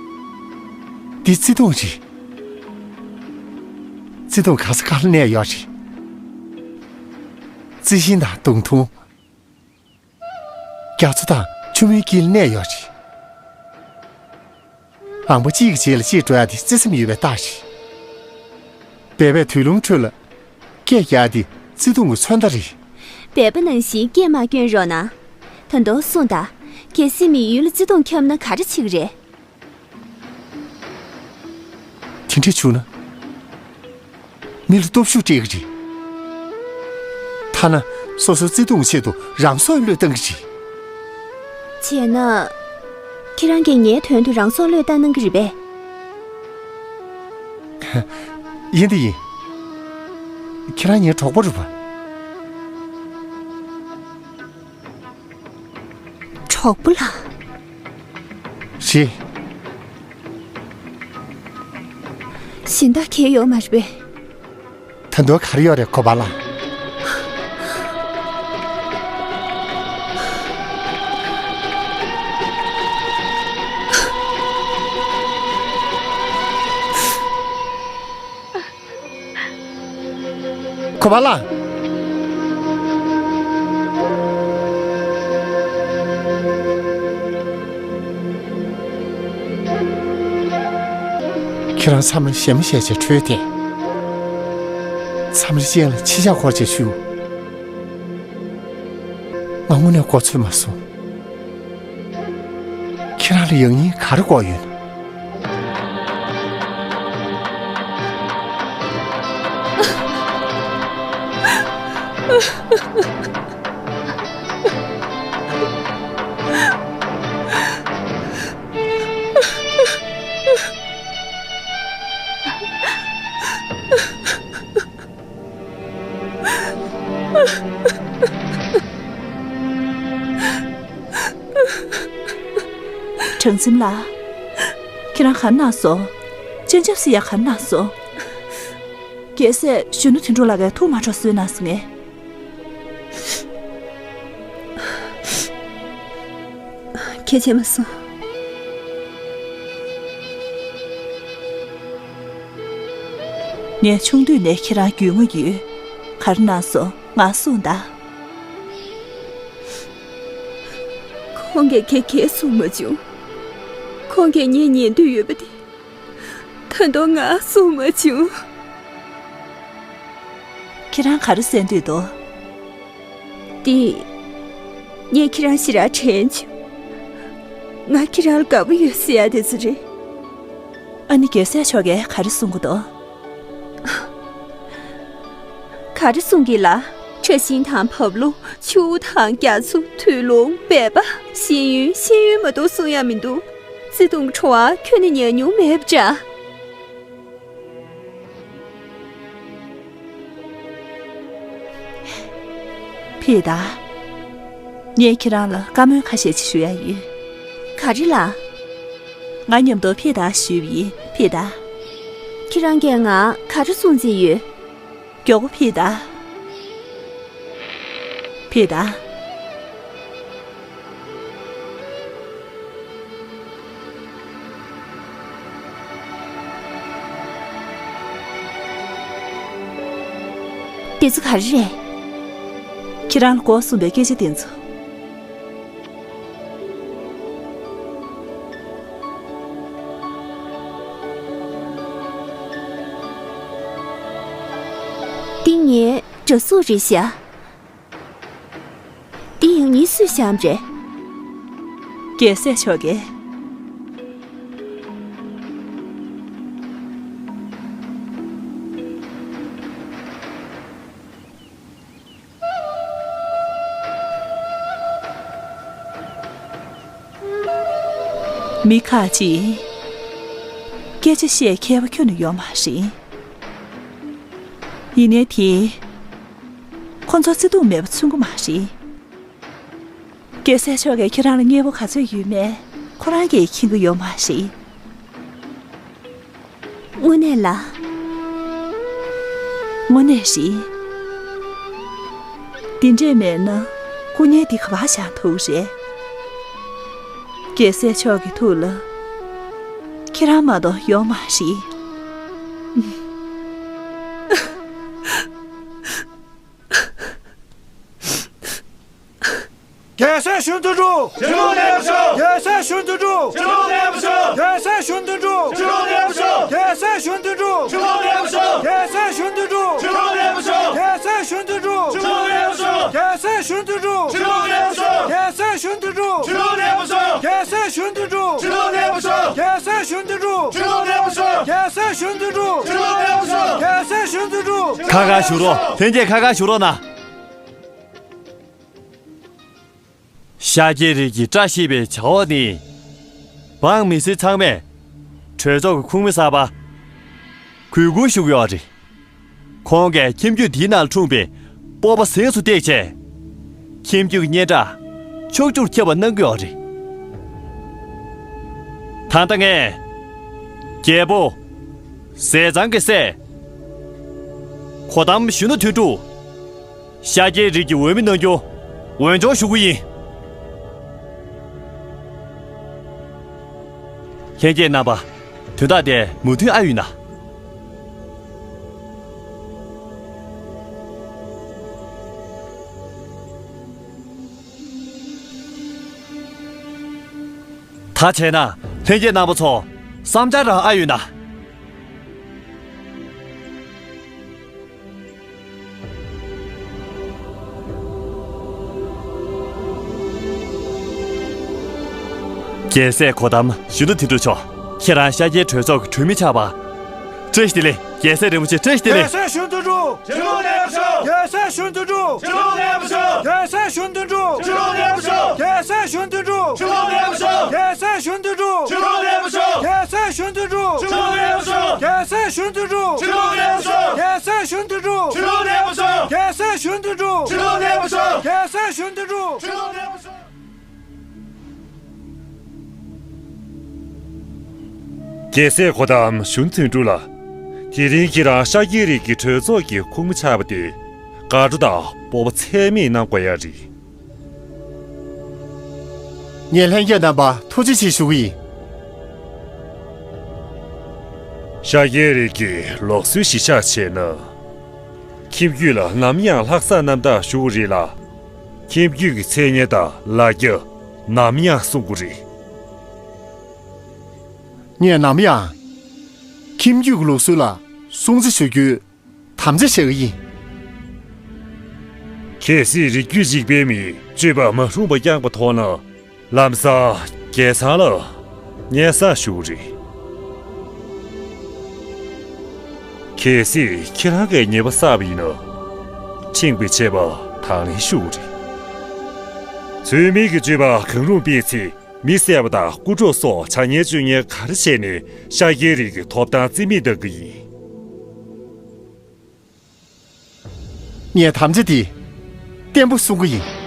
འདི་བརྩེ་དུང་རེད། བརྩེ་དུང་ག་ས་ག་ལ་གནས་ཡོད་རེད། རྩི་ཤིང་དང་མདུང་ཐུང་། རྒྱ་མཚོ་དང་ཆུ་མོའི་དཀྱིལ་གནས་ཡོད་རེད། ལང་པ་གཅིག་གི་རྗེས་ལ་གཅིག་འགྲོ་ཡ་དེ་བརྩེ་སེམས་ཡོད་པའི་རྟགས་རེད། སྦལ་པས་དུས་རླུང་ཁྲོད་ལ་སྐད་རྒྱག་དེ་བརྩེ་དུང་གི་མཚོན་རྟགས་རེད། སྦལ་པ་ནང་བཞིན་སྐད་མ་སྐྱོན་རོགས་གནང་། ད་དུང་གསུངས་དང་། གལ་སྲིད་མི་ཡུལ་ལ་བརྩེ་དུང་ཁྱབ་ན་ག་རེ་བྱེད་ཀྱི་རེད། དེ་འདྲ་བྱུང་ན། མི་ལ་སྟོབས་ཤུགས་སྤྲད་ཀྱི་རེད། ཐ་ན་སོ་སོའི་བརྩེ་དུང་གི་ཆེད་དུ་རང་སྲོག་བློས་བཏང་གི་རེད། བྱས་ན། ཁྱེད་རང་གིས་ངའི་དོན་དུ་རང་སྲོག་བློས་བཏང་གནང་གི་རེད་པས། ཡིན་དེ་ཡིན། ཁྱེད་རང་ངའི་གྲོགས་པོ་རེད་པ། གྲོགས་པོ་ལགས། རེད། གཞན་དག་གང་ཡོད་མ་རེད་པས། ད་དུང་ག་རེ་ཡོད་རེད་ཁོ་པ་ལགས། ཁོ་པ་ལགས། ཁྱེད་རང་མཚམས་རེ་ཞེ་མ་ཞེ་བྱས་ཁྲོས་ཏེ། མཚམས་རེ་སྤྱན་ལ་མཆི་ཞག་འཁོར་བྱས་བཞུགས། ང་དངོས་གནས་མགོ་ཚོས་མ་སོང་། ཁྱེད་རང་ལ་ཡང་སྙིང་ག་རེ་དགོས་ཡོད་ན། དྲང་སེམས་ལགས། ཁྱེད་རང་ག་རེ་གནང་སོང་། སྤྱན་ཆབ་སེ་ཡ་ག་རེ་གནང་སོང་། རྒྱལ་སྲས་གཞོན་ནུ་དོན་གྲུབ་ལགས་ཀྱིས་ཐུགས་མ་འཕྲོག་བཟོས་གནང་སོང་ངས། ཁྱེད་བྱས་མ་སོང་། ངས་ཆུང་དུས་ནས་ཁྱེད་རང་རྒྱུས་མངའ་ཡོད། ག་རེ་གནང་སོང་ང་གསུངས་དང་། ཁོང་གིས་ཁྱེད་གས་གསུང་མ་བྱུང་། ཁོང་གིས་ངའི་ཉན་འདོད་ཡོད་པ་དེ། ད་དུང་ང་གསུང་མ་བྱུང་། ཁྱེད་རང་ག་རེ་ཟེར་འདོད་འདུག། འདི། ངས་ཁྱེད་རང་ཞེ་དྲག་དྲན་བྱུང་། ང་ཁྱེད་རང་ལ་དགའ་པོ་ཡོད་ཟེར་ཡ་དེ་ཚོ་རེད། ཨ་ནི་རྒྱལ་སྲས་མཆོག་གིས་ག་རེ་གསུང་གི་འདུག། ག་རེ་གསུང་གི་ལ། ཁྲ་ཤིང་དང་བབས་ལོ། ཆུ་བོ་དང་རྒྱ་མཚོ། དུས་ལོང་། སྦལ་པ། ཤེས་ཡོན། ཤེས་ཡོན་མ་གཏོགས་གསུང་ཡ་མི་འདུག། བརྩེ་དུང་གི་བྲོ་བ་ཁྱོན་ནས་ཉར་མྱོང་མེད་པ་འདྲ། ཕེ་ད། ངས་ཁྱེད་རང་ལ་བཀའ་མོལ་ཁ་ཤས་ཅིག་ཞུ་ཡ་ཡོད། ག་རེ་ལགས། ང་མཉམ་དུ་ཕེ་ད་ཞུས་པ་ཡིན་ཕེ་ད། ཁྱེད་རང་གིས་ང་ག་རེ་གསུང་རྩིས་ཡོད། མགྱོགས་པོ་ཕེ་ད། ཕེ་ད། དེ་ཚོ་ག་རེ་རེད། ཁྱེད་རང་ལ་མགོ་གསུམ་པའི་སྐད་ཆ་དེ་ཚོ། འདི་ངའི་འདྲ་གཟུགས་རེད་ཤག། འདི་ཡང་ཉིན་སུས་བཤམས་རེད། རྒྱལ་སྲས་མཆོག་གིས། མི་ཁ་ཅིག་སྐད་ཆ་བཤད་མཁས་པ་ཁྱོན་ནས་ཡོད་མ་རེད། ཡིན་ནའི་དེ། ཁོ་ཚོ་བརྩེ་དུང་མེད་པ་མཚོན་གྱི་མ་རེད། རྒྱལ་སྲས་མཆོག་གིས་ཁྱེད་རང་ལ་མཉེས་པོ་ག་ཚོད་ཡོད་མེད་ཁོ་རང་གིས་མཁྱེན་གྱི་ཡོད་མ་རེད། དངོས་གནས་ལ། དངོས་གནས་རེད། འདི་འདྲས་མེད་ན་སྐུ་བརྙན་འདི་ག་པར་བཞག་ཐུབ་རེད། རྒྱལ་སྲས་མཆོག་གི་ཐུགས་ལ་ཁྱེད་རང་མ་གཏོགས་ཡོད་མ་རེད། རྒྱལ་སྲས་གཞོན་ནུ་དོན་གྲུབ། ཕྱི་ལོགས་གནས་པར་ཤོག། རྒྱལ་སྲས་གཞོན་ནུ་དོན་གྲུབ། ཕྱི་ལོགས་གནས་པར་ཤོག། རྒྱལ་སྲས་གཞོན་ནུ་དོན་གྲུབ། ཕྱི་ལོགས་གནས་པར་ཤོག། རྒྱལ་སྲས་གཞོན་ནུ་དོན་གྲུབ། ཕྱི་ལོགས་གནས་པར་ཤོག། རྒྱལ་སྲས་གཞོན་ནུ་དོན་གྲུབ། ཕྱི་ལོགས་གནས་པར་ཤོག། རྒྱལ་སྲས་གཞོན་ནུ་དོན་གྲུབ། ཕྱི་ལོགས་གནས་པར་ཤོག། རྒྱལ་སྲས་གཞོན་ནུ་དོན་གྲུབ། ཕྱི་ལོགས་གནས་པར་ཤོག། རྒྱལ་སྲས་གཞོན་ནུ་དོན་གྲུབ། ཕྱི་ལོགས་གནས་པར་ཤོག། རྒྱལ་སྲས་གཞོན་ནུ་དོན་གྲུབ། ཕྱི་ལོགས་གནས་པར་ཤོག། རྒྱལ་སྲས་གཞོན་ནུ་དོན་གྲུབ། ཕྱི་ལོགས་གནས་པར་ཤོག། རྒྱལ་སྲས་གཞོན་ནུ་དོན་གྲུབ། ཁ་ཁ་བཞུགས་རོགས། ལྷན་རྒྱས་ཁ་ཁ་བཞུགས་རོགས་གནང་། ཤཱཀྱའི་རིགས་ཀྱི་བཀྲ་ཤིས་པའི་བྱ་བ་ནི། འབངས་མི་སེར་ཚང་མས་གྲོས་ཚོགས་ཀྱི་ཁོངས་མི་གསར་པ་གུས་བཀུར་ཞུ་གི་ཡོད་རེད། ཁོང་གིས་ཁྱིམ་རྒྱུད་འདིའི་ནང་ལ་འཁྲུངས་པའི་སྤོབས་པ་གཟེངས་སུ་བཏེགས་བྱས། ཁྱིམ་རྒྱུད་ཀྱི་སྙན་གྲགས་ཕྱོགས་བཅུར་ཁྱབ་པ་གནང་གི་ཡོད་རེད། ད་ལྟ་ངས་རྒྱལ་པོ་ཟས་གཙང་གི་སྲས་གོ་ཏམ་གཞོན་ནུ་དོན་གྲུབ། ཤཱཀྱའི་རིགས་ཀྱི་འོས་མི་གནང་རྒྱུ་འོས་སྦྱོར་ཞུ་གི་ཡིན། ལྷན་རྒྱས་རྣམ་པ། དོན་དག་དེ་མོས་མཐུན་ཨ་ཡོད་ན། ད་བྱས་ན་ལྷན་རྒྱས་རྣམ་པ་ཚོ་བསམ་འཆར་རང་ཨ་ཡོད་ན། རྒྱལ་སྲས་གོ་ཏམ་གཞོན་ནུ་དོན་གྲུབ་མཆོག་ཁྱེད་རང་ཤཱཀྱའི་གྲོས་ཚོགས་ཀྱི་གྲོས་མི་ཆགས་པ། བཀྲ་ཤིས་བདེ་ལེགས། རྒྱལ་སྲས་རིན་པོ་ཆེ། བཀྲ་ཤིས་བདེ་ལེགས། རྒྱལ་སྲས་གཞོན་ནུ་དོན་གྲུབ། ཕྱི་ལོགས་ནས་བྱོས། རྒྱལ་སྲས་གཞོན་ནུ་དོན་གྲུབ། ཕྱི་ལོགས་ནས་བྱོས། རྒྱལ་སྲས་གཞོན་ནུ་དོན་གྲུབ། ཕྱི་ལོགས་ནས་བྱོས། རྒྱལ་སྲས་གཞོན་ནུ་དོན་གྲུབ། ཕྱི་ལོགས་ནས་བྱོས། རྒྱལ་སྲས་གཞོན་ནུ་དོན་གྲུབ། ཕྱི་ལོགས་ནས་བྱོས། རྒྱལ་སྲས་གཞོན་ནུ་དོན་གྲུབ། ཕྱི་ལོགས་ནས་བྱོས། རྒྱལ་སྲས་གཞོན་ནུ་དོན་གྲུབ། ཕྱི་ལོགས་ནས་བྱོས། རྒྱལ་སྲས་གཞོན་ནུ་དོན་གྲུབ། ཕྱི་ལོགས་ནས་བྱོས། རྒྱལ་སྲས་གཞོན་ནུ་དོན་གྲུབ། ཕྱི་ལོགས་ནས་བྱོས། རྒྱལ་སྲས་གཞོན་ནུ་དོན་གྲུབ། ཕྱི་ལོགས་ནས་བྱོས། རྒྱལ་སྲས་གོ་ཏམ་གཞོན་ནུ་དོན་གྲུབ་ལགས། དེ་རིང་ཁྱེད་རང་ཤཱཀྱའི་རིགས་ཀྱི་གྲོས་ཚོགས་ཀྱི་ཁོངས་མི་ཆགས་པ་དེ་དགའ་སྤྲོ་དང་སྤོབས་པ་ཚད་མེད་གནང་དགོས་ཡ་རེད། ངས་ལྷན་རྒྱས་རྣམ་པར་ཐུགས་རྗེ་ཆེ་ཞུ་གི་ཡིན། ཤཱཀྱའི་རིགས་ཀྱི་ལུགས་སྲོལ་གཞིར་བཞག་བྱས་ན། ཁྱིམ་རྒྱུད་ལ་ནམ་ཡང་ལྷག་བསམ་རྣམ་དག་ཞུ་གི་རེད་ལ། ཁྱིམ་རྒྱུད་ཀྱི་མཚན་སྙན་དང་ལ་རྒྱ་ནམ་ཡང་སྲུང་གི་རེད། ངས་ནམ་ཡང་ཁྱིམ་རྒྱུད་ཀྱི་ལུགས་སྲོལ་ལ་སྲུང་བརྩི་ཞུ་རྒྱུའི་དམ་བཅའ་བཞག་གི་ཡིན། གལ་སྲིད་རིགས་རྒྱུད་གཅིག་པའི་མིས་སྤྱོད་པ་མ་རུང་བ་བསྐྱངས་པ་མཐོང་ན། ལམ་སང་རྒྱལ་ཚང་ལ་སྙན་སེང་ཞུ་གི་རེད། གལ་སྲིད་ཁྱེད་རང་གིས་ཉེས་པ་བསགས་པ་ཡིན་ན། ཁྲིམས་ཀྱི་ཆད་པ་དང་ལེན་ཞུ་གི་རེད། ཚུལ་མིན་གྱི་སྤྱོད་པ་གང་རུང་སྤེལ་ཚེ། མི་བསད་པ་དང་རྐུ་འཕྲོག་སོགས་བྱ་ངན་སྤྱོད་ངན་ག་རེ་བྱས་ནས་ཤཱཀྱའི་རིགས་ཀྱི་ཐོབ་ཐང་རྩིས་མེད་གཏང་གི་ཡིན། ངས་དམ་བཅའ་འདི་བརྟན་པོ་སྲུང་གི་ཡིན།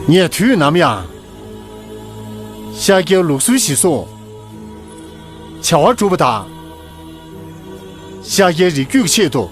ངས་དུས་ནམ་ཡང་ཤཱཀྱའི་ལུགས་སྲོལ་གཞིར་བཟུང་བྱ་བ་སྒྲུབ་པ་དང་། ཤཱཀྱའི་རིགས་རྒྱུད་ཀྱི་ཆེད་དུ་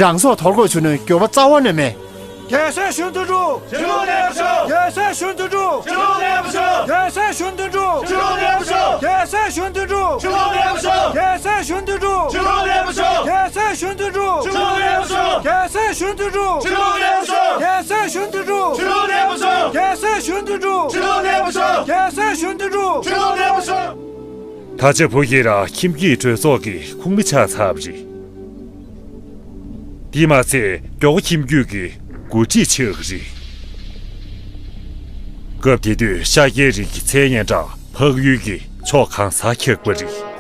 རང་སྲོག་དོར་དགོས་བྱུང་ན་འགྱོད་པ་རྩ་བ་ནས་མེད། རྒྱལ་སྲས་གཞོན་ནུ་དོན་གྲུབ། ཕྱི་ལོགས་ནས་བྱོས། རྒྱལ་སྲས་གཞོན་ནུ་དོན་གྲུབ། ཕྱི་ལོགས་ནས་བྱོས། རྒྱལ་སྲས་གཞོན་ནུ་དོན་གྲུབ། ཕྱི་ལོགས་ནས་བྱོས། རྒྱལ་སྲས་གཞོན་ནུ་དོན་གྲུབ། ཕྱི་ལོགས་ནས་བྱོས། རྒྱལ་སྲས་གཞོན་ནུ་དོན་གྲུབ། ཕྱི་ལོགས་ནས་བྱོས། རྒྱལ་སྲས་གཞོན་ནུ་དོན་གྲུབ། ཕྱི་ལོགས་ནས་བྱོས། རྒྱལ་སྲས་གཞོན་ནུ་དོན་གྲུབ། ཕྱི་ལོགས་ནས་བྱོས། རྒྱལ་སྲས་གཞོན་ནུ་དོན་གྲུབ། ཕྱི་ལོགས་ནས་བྱོས། རྒྱལ་སྲས་གཞོན་ནུ་དོན་གྲུབ། ཕྱི་ལོགས་ནས་བྱོས། རྒྱལ་སྲས་གཞོན་ནུ་དོན་གྲུབ། ཕྱི་ལོགས་ནས་བྱོས། ད་ཆ་བུ་ཁྱེད་རང་ཁྱིམ་རྒྱུད་གྲོས་ཚོགས་ཀྱི་ཁོངས་མི་ཆགས་ཚར་བ་རེད། དེས་མ་ཚད་མགྱོགས་པོ་ཁྱིམ་རྒྱུད་ཀྱི་འགོ་ཁྲིད་ཆགས་ཀྱི་རེད། སྐབས་དེ་དུས་ཤཱཀྱའི་རིགས་ཀྱི་མཚན་སྙན་གྲགས་འཕགས་ཡུལ་གྱི་ཕྱོགས་གང་སར་ཁྱབ་པ་རེད།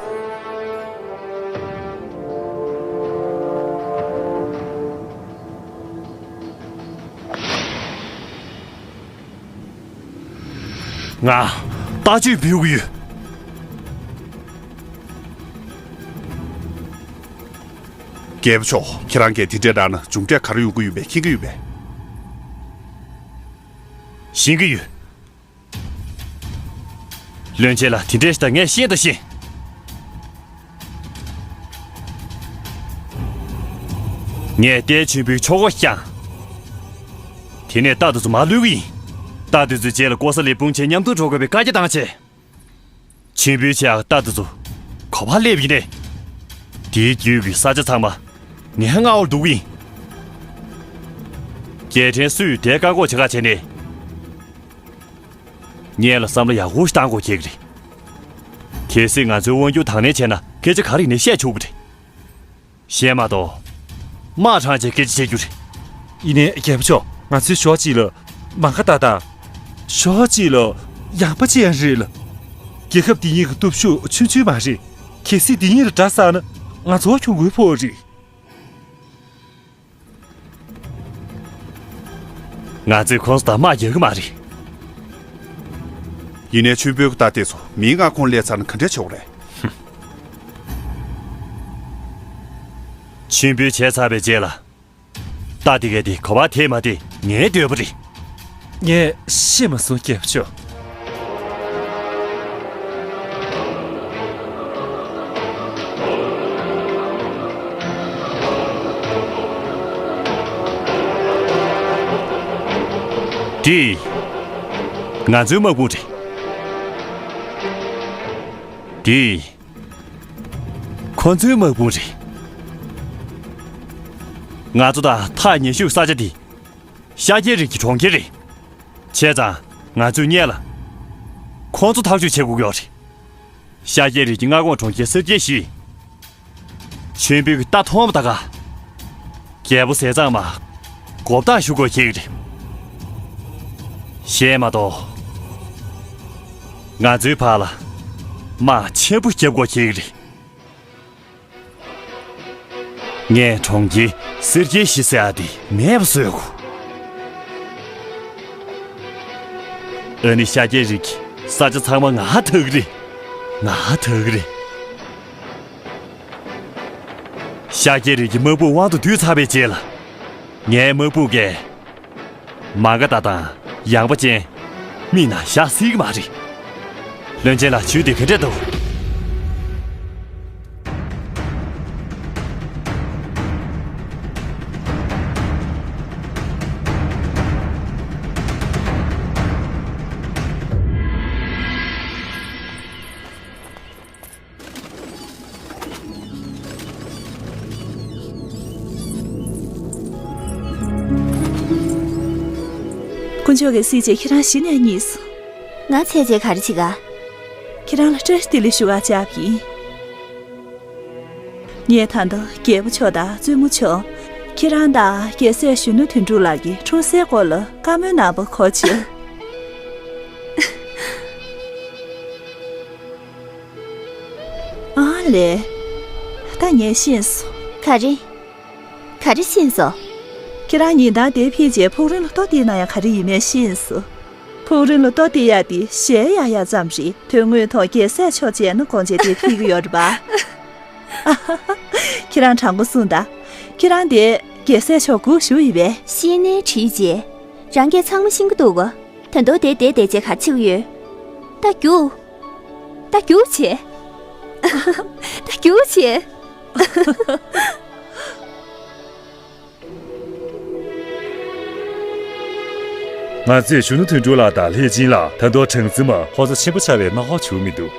ང་ལྟ་སྤྱོད་འབུལ་གྱི་ཡོད། རྒྱལ་པོ་མཆོག་ཁྱེད་རང་གིས་དེ་འདྲའི་ནང་ན་མཇུག་འབྲས་ག་རེ་ཡོང་གི་ཡོད་པས་མཁྱེན་གྱི་ཡོད་པས། ཤེས་ཀྱི་ཡོད། བློན་ཆེན་ལགས། དེ་འདྲའི་ཞིག་ད་ངས་ཤེས་དང་ཤེས། ངས་རྟའི་ཆུན་པོའི་ཆོ་ག་བསྐྱངས། དེ་ནས་རྟ་དེ་ཚོ་མར་བླུག་གི་ཡིན། རྟ་དེ་ཚོའི་རྗེས་ལ་ཀོ་ས་ལའི་དཔུང་ཆེན་མཉམ་དུ་འགྲོ་དགོས་པའི་བཀའ་རྒྱ་བཏང་བྱས། ཆུན་པོའི་ཆེ་ཡག་རྟ་དེ་ཚོ་ག་པར་སླེབས་ཡིན་ནས། དེའི་རྒྱུད་ཀྱི་ས་ཆ་ཚང་མ་ངའི་མངའ་འོག་ལ་འདུག་གི་ཡིན། རྒྱལ་ཕྲན་སུས་དེ་བཀག་འགོག་བྱེད་ཁ་བྱས་ནས། ངས་ལ་བསམ་བློ་ཡག་པོ་ཞིག་བཏང་དགོས་ཀྱི་རེད། གལ་སྲིད་ང་ཚོའི་དབང་སྒྱུར་དང་ལེན་བྱས་ན་སྐད་ཆ་ག་རེ་ཡིན་ནའི་བཤད་ཆོག་གི་རེད། གཞན་མ་གཏོགས། དམག་དྲངས་བྱས་སྐད་ཆ་བཤད་རྒྱུ་རེད། ཡིན་ནའི་རྒྱལ་པོ་མཆོག་ང་ཚོའི་ཕྱོགས་གཅིག་ལ་མ་ག་ད་དང་། ཕྱོགས་གཅིག་ལ་ཡངས་པ་ཅན་རེད་ལ། རྒྱལ་ཁབ་འདི་གཉིས་ཀྱི་སྟོབས་ཤུགས་ཆུང་ཆུང་མ་རེད། གལ་སྲིད་འདི་གཉིས་ལ་དགྲ་བསགས་ན་ང་ཚོ་གྱོང་གུན་ཕོག་རེད། ང་ཚོས་ཁོང་ཚོ་དང་དམག་རྒྱག་གི་མ་རེད། ཡིན་ནའི་ཆུན་པོའི་རྟ་དེ་ཚོ་མིའི་མངའ་ཁོངས་སླེབས་ཚར་ན་ག་འདྲ་བྱེད་དགོས་རེད། ཧུམ། ཆུན་པོས་བྱས་ཚར་བའི་རྗེས་ལ། རྟ་དེ་གས་དེ་ག་པར་དེད་མ་དེད་ངའི་འདོད་པ་རེད། ངས་ཤེས་མ་སོང་རྒྱལ་པོ་མཆོག་དེ་ང་ཚོའི་དམག་དཔུང་རེད། དེ་ཁོ་ཚོའི་དམག་དཔུང་རེད། ང་ཚོ་དང་ཐག་ཉེ་ཤོས་ས་ཆ་དེ་ཤཱཀྱའི་རིགས་ཀྱི་གྲོང་ཁྱེར་རེད། བྱས་ཙང་ང་ཚོས་སྔོན་ལ་ཁོ་ཚོ་ཐག་གཅོད་བྱེད་དགོས་ཀྱི་ཡོད་རེད། ཤཱཀྱའི་རིགས་ཀྱི་མངའ་ཁོངས་གྲོང་ཁྱེར་སེར་སྐྱའི་གཞིས། ཆོས་འཕེལ་གྱི་རྟ་མཐོང་བ་ད་ག་རྒྱལ་པོ་ཟས་གཙང་མ་མགོ་བཏགས་ཞུ་དགོས་ཁེལ་གྱི་རེད། གཞན་མ་གཏོགས། ང་ཚོའི་བར་ལ་དམག་ཆེན་པོ་རྒྱབ་དགོས་ཁེལ་གྱི་རེད། ངས་གྲོང་ཁྱེར་སེར་སྐྱའི་གཞིས་ཟེར་ཡ་དེ་མེད་པ་བཟོ་དགོས། ཨ་ནི་ཤཱཀྱའི་རིགས་ཀྱི་ས་ཆ་ཚང་མ་ང་ཐག་རེད། ང་ཐག་རེད། ཤཱཀྱའི་རིགས་ཀྱི་དམག་དཔུང་དབང་དུ་བསྡུས་ཚར་བའི་རྗེས་ལ། ངའི་དམག་དཔུང་གིས་མ་ག་ད་དང་ཡངས་པ་ཅན་མིག་ནང་བཞག་སྲིད་ཀྱི་མ་རེད། བློན་ཆེན་ལགས། ཇུས་དེ་ག་འདྲས་འདུག་དཀོན་མཆོག་གི་སྲས་བཅས། ཁྱེད་རང་གཞི་ནས་རྙེད་སོང་། ང་ཚེ་རྗེས་ག་རེ་བྱེད་ག་ཁྱེད་རང་ལ་བཀྲ་ཤིས་བདེ་ལེགས་ཞུ་ག་བཅར་བ་ཡིན། ངས་ད་ལྟ་རྒྱལ་པོ་མཆོག་དང་བཙུན་མོ་མཆོག་ཁྱེད་རང་དང་རྒྱལ་སྲས་གཞོན་ནུ་དོན་གྲུབ་ལགས་ཀྱི་འཁྲུངས་སའི་སྐོར་ལ་བཀའ་མོལ་གནང་པར་གོ་ཆེ། ཨ་ལས། ད་ངས་ཤེས་སོང་། ག་རེ། ག་རེ་ཤེས་སོང་། ཁྱེད་རང་ཉིན་ལྟར་འདིར་ཕེབས་རྗེས་ཕུག་རོན་ལ་ལྟོ་སྟེར་ན་ཡང་ག་རེ་ཡིན་མིན་ཤེས་སོང་། ཕུག་རོན་ལ་ལྟོ་སྟེར་ཡག་དེ་ཞལ་གཡར་ཡག་ཙམ་རེད། དོན་དངོས་ཐོག་རྒྱལ་སྲས་མཆོག་མཇལ་ན་དགོངས་བྱས་འདིར་ཕེབས་ཀྱི་ཡོད་རེད་པ། ཁྱེད་རང་དྲང་པོ་གསུངས་དང་། ཁྱེད་རང་དེ་རྒྱལ་སྲས་མཆོག་སྒུག་བཞུགས་ཡིན་པས། ཤེས་ནའི་དྲིས་རྗེས། རང་གིས་ཚང་མ་ཤེས་ཀྱི་འདུག་ག་ད་དུང་དེར་བསྡད་བསྡད་བྱས་ག་རེ་བྱེད་ཀྱི་ཡོད། ད་རྒྱུགས། ད་རྒྱུགས་བྱེད། ད་རྒྱུགས་བྱེད། ང་ཚོས་གཞོན་ནུ་དོན་གྲུབ་ལགས་དང་ལྷས་སྦྱིན་ལགས། ད་དུང་གྲངས་འཛིན་མ་ཧོ་ཚོ་ཆེན་པོ་ཆགས་པའི་མནའ་འཁོར་བྱུང་མི་འདུག་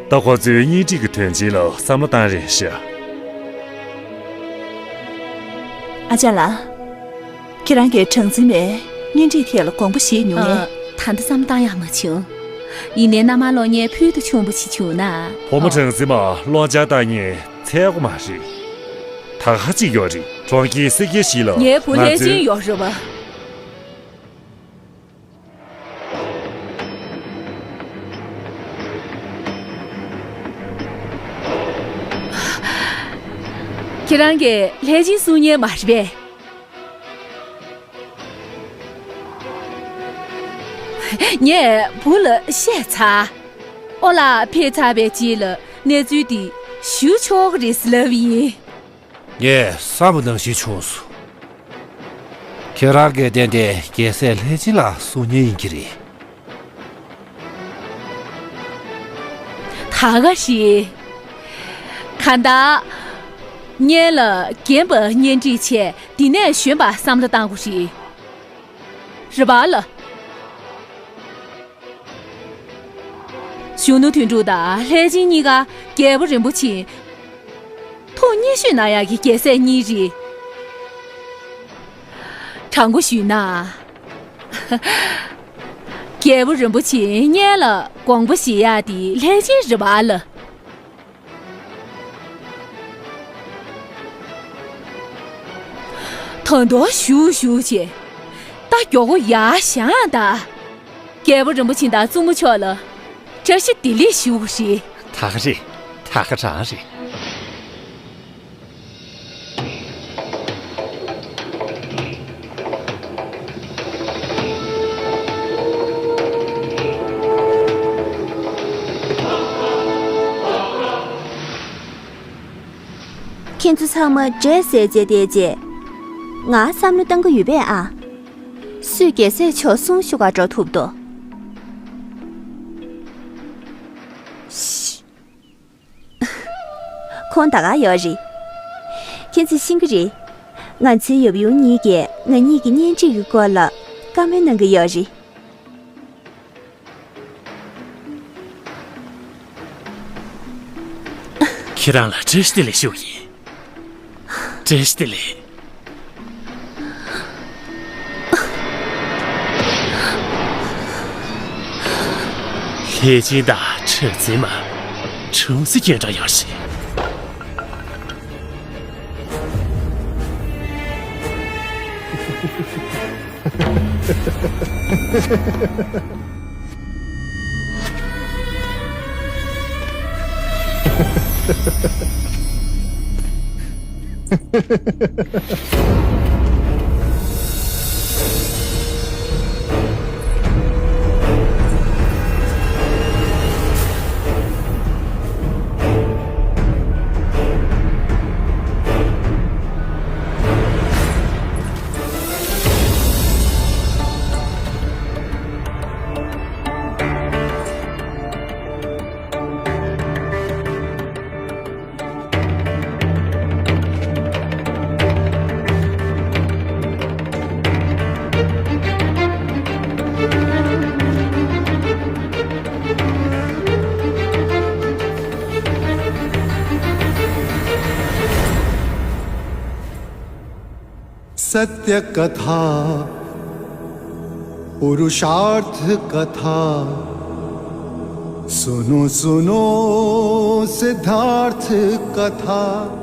ད་ཁོ་ཚོས་གཉེན་སྒྲིག་གི་དོན་ཆེན་ལ་བསམ་བློ་བཏང་རན་ཤག་ཨ་ཅག་ལགས། ཁྱེད་རང་གིས་གྲངས་འཛིན་མའི་གཉེན་སྒྲིག་ཐད་ལ་དགོངས་པ་བཞེས་མྱོང་ངས། ཨ། ད་ལྟ་བསམ་བློ་བཏང་ཡག་མ་བྱུང་། ཡིན་ནའི་མནའ་མ་གློག་བརྙན་ཕུལ་དུ་བྱུང་བ་ཞིག་བྱུང་ན། བུ་མོ་ཨ། གྲངས་འཛིན་མ་གློག་འཆར་བཏང་མཁན་འཚོལ་དགོས་མ་རེད། ད་ག་ཅིག་ཡོད་རེད། གྲོང་ཁྱེར་སེར་སྐྱའི་གཞིས་ལ་ངའི་བུ་ང་ལྷས་ཚོའི་སྦྱིན་ཡོད་རེད་པ། ཁྱེད་རང་གིས་ལྷས་སྦྱིན་གསུང་མཁན་མ་རེད་པས། ངས་བུ་ལ་བཤད་ཚར། ཨོ་ལགས་ཕེབས་ཚར་བའི་རྗེས་ལ་གནས་ཚུལ་འདི་ཞུ་ཆོག་གི་རེད་ཟེར་ལབ་ཡིན། ངས་བསམ་པ་ནང་བཞིན་བྱུང་སོང་། ཁྱེད་རང་གིས་གཏན་གཏན་རྒྱལ་སྲས་ལྷས་སྦྱིན་ལ་གསུང་མཁན་ཡིན་གྱི་རེད། ད་ག་རེད། གང་ལྟར། སྔོན་ལ་རྒན་པ་གཉེན་སྒྲིག་བྱས་འདི་ནས་གཞོན་པ་བསམ་བློ་བཏང་དགོས་རེད། རེད་པ་ལགས། གཞོན་ནུ་དོན་གྲུབ་དང་ལྷས་སྦྱིན་གཉིས་ཀ་རྒྱལ་པོ་རིན་པོ་ཆེའི་ཐུགས་མཉེས་ཤོས་གནང་ཡག་གི་རྒྱལ་སྲས་གཉིས་རེད། དྲང་པོ་ཞུས་ན། རྒྱལ་པོ་རིན་པོ་ཆེ་སྔོན་ལ་དགོངས་པ་བཞེས་ཡག་དེ་ལྷས་སྦྱིན་རེད་པ་ལགས། ད་དུང་བཞུགས་བཞུགས་བྱས། ད་མགྱོགས་པོ་ཡར་བཞེངས་ད། རྒྱལ་པོ་རིན་པོ་ཆེ་དང་བཙུན་མོ་མཆོག་ལ་བཀྲ་ཤིས་བདེ་ལེགས་ཞུ་དགོས་རེད། ད་ག་རེད། ད་ག་རང་རེད། ཁྱེད་ཚོ་ཚང་མ་འབྲས་ཟས་བཅད་བསྡད་རྗེས། ང་བསམ་བློ་བཏང་གི་ཡོད་པས་ཨ། སུས་རྒྱལ་སྲས་མཆོག་གསུང་ཤོག་ག་འགྲོ་ཐུབ་དོ། ཁོང་ད་ག་ཡོད་རེད། ཁྱེད་ཚོས་ཤེས་ཀྱི་རེད། ང་ཚོའི་ཡབ་ཡུམ་གཉིས་ཀྱིས་ང་གཉིས་ཀྱི་གཉེན་སྒྲིག་གི་སྐོར་ལ་བཀའ་མོལ་གནང་གི་ཡོད་རེད། ཁྱེད་རང་ལ་བཀྲ་ཤིས་བདེ་ལེགས་ཞུ་གི་ཡིན། བཀྲ་ཤིས་བདེ་ལེགས། ལྷས་སྦྱིན་དང་གྲགས་འཛིན་མ། ཁྲུང་སི་སྐྱོན་འདྲ་ཡོད་རེད། सत्य कथा पुरुषार्थ कथा सुनो सुनो सिद्धार्थ कथा।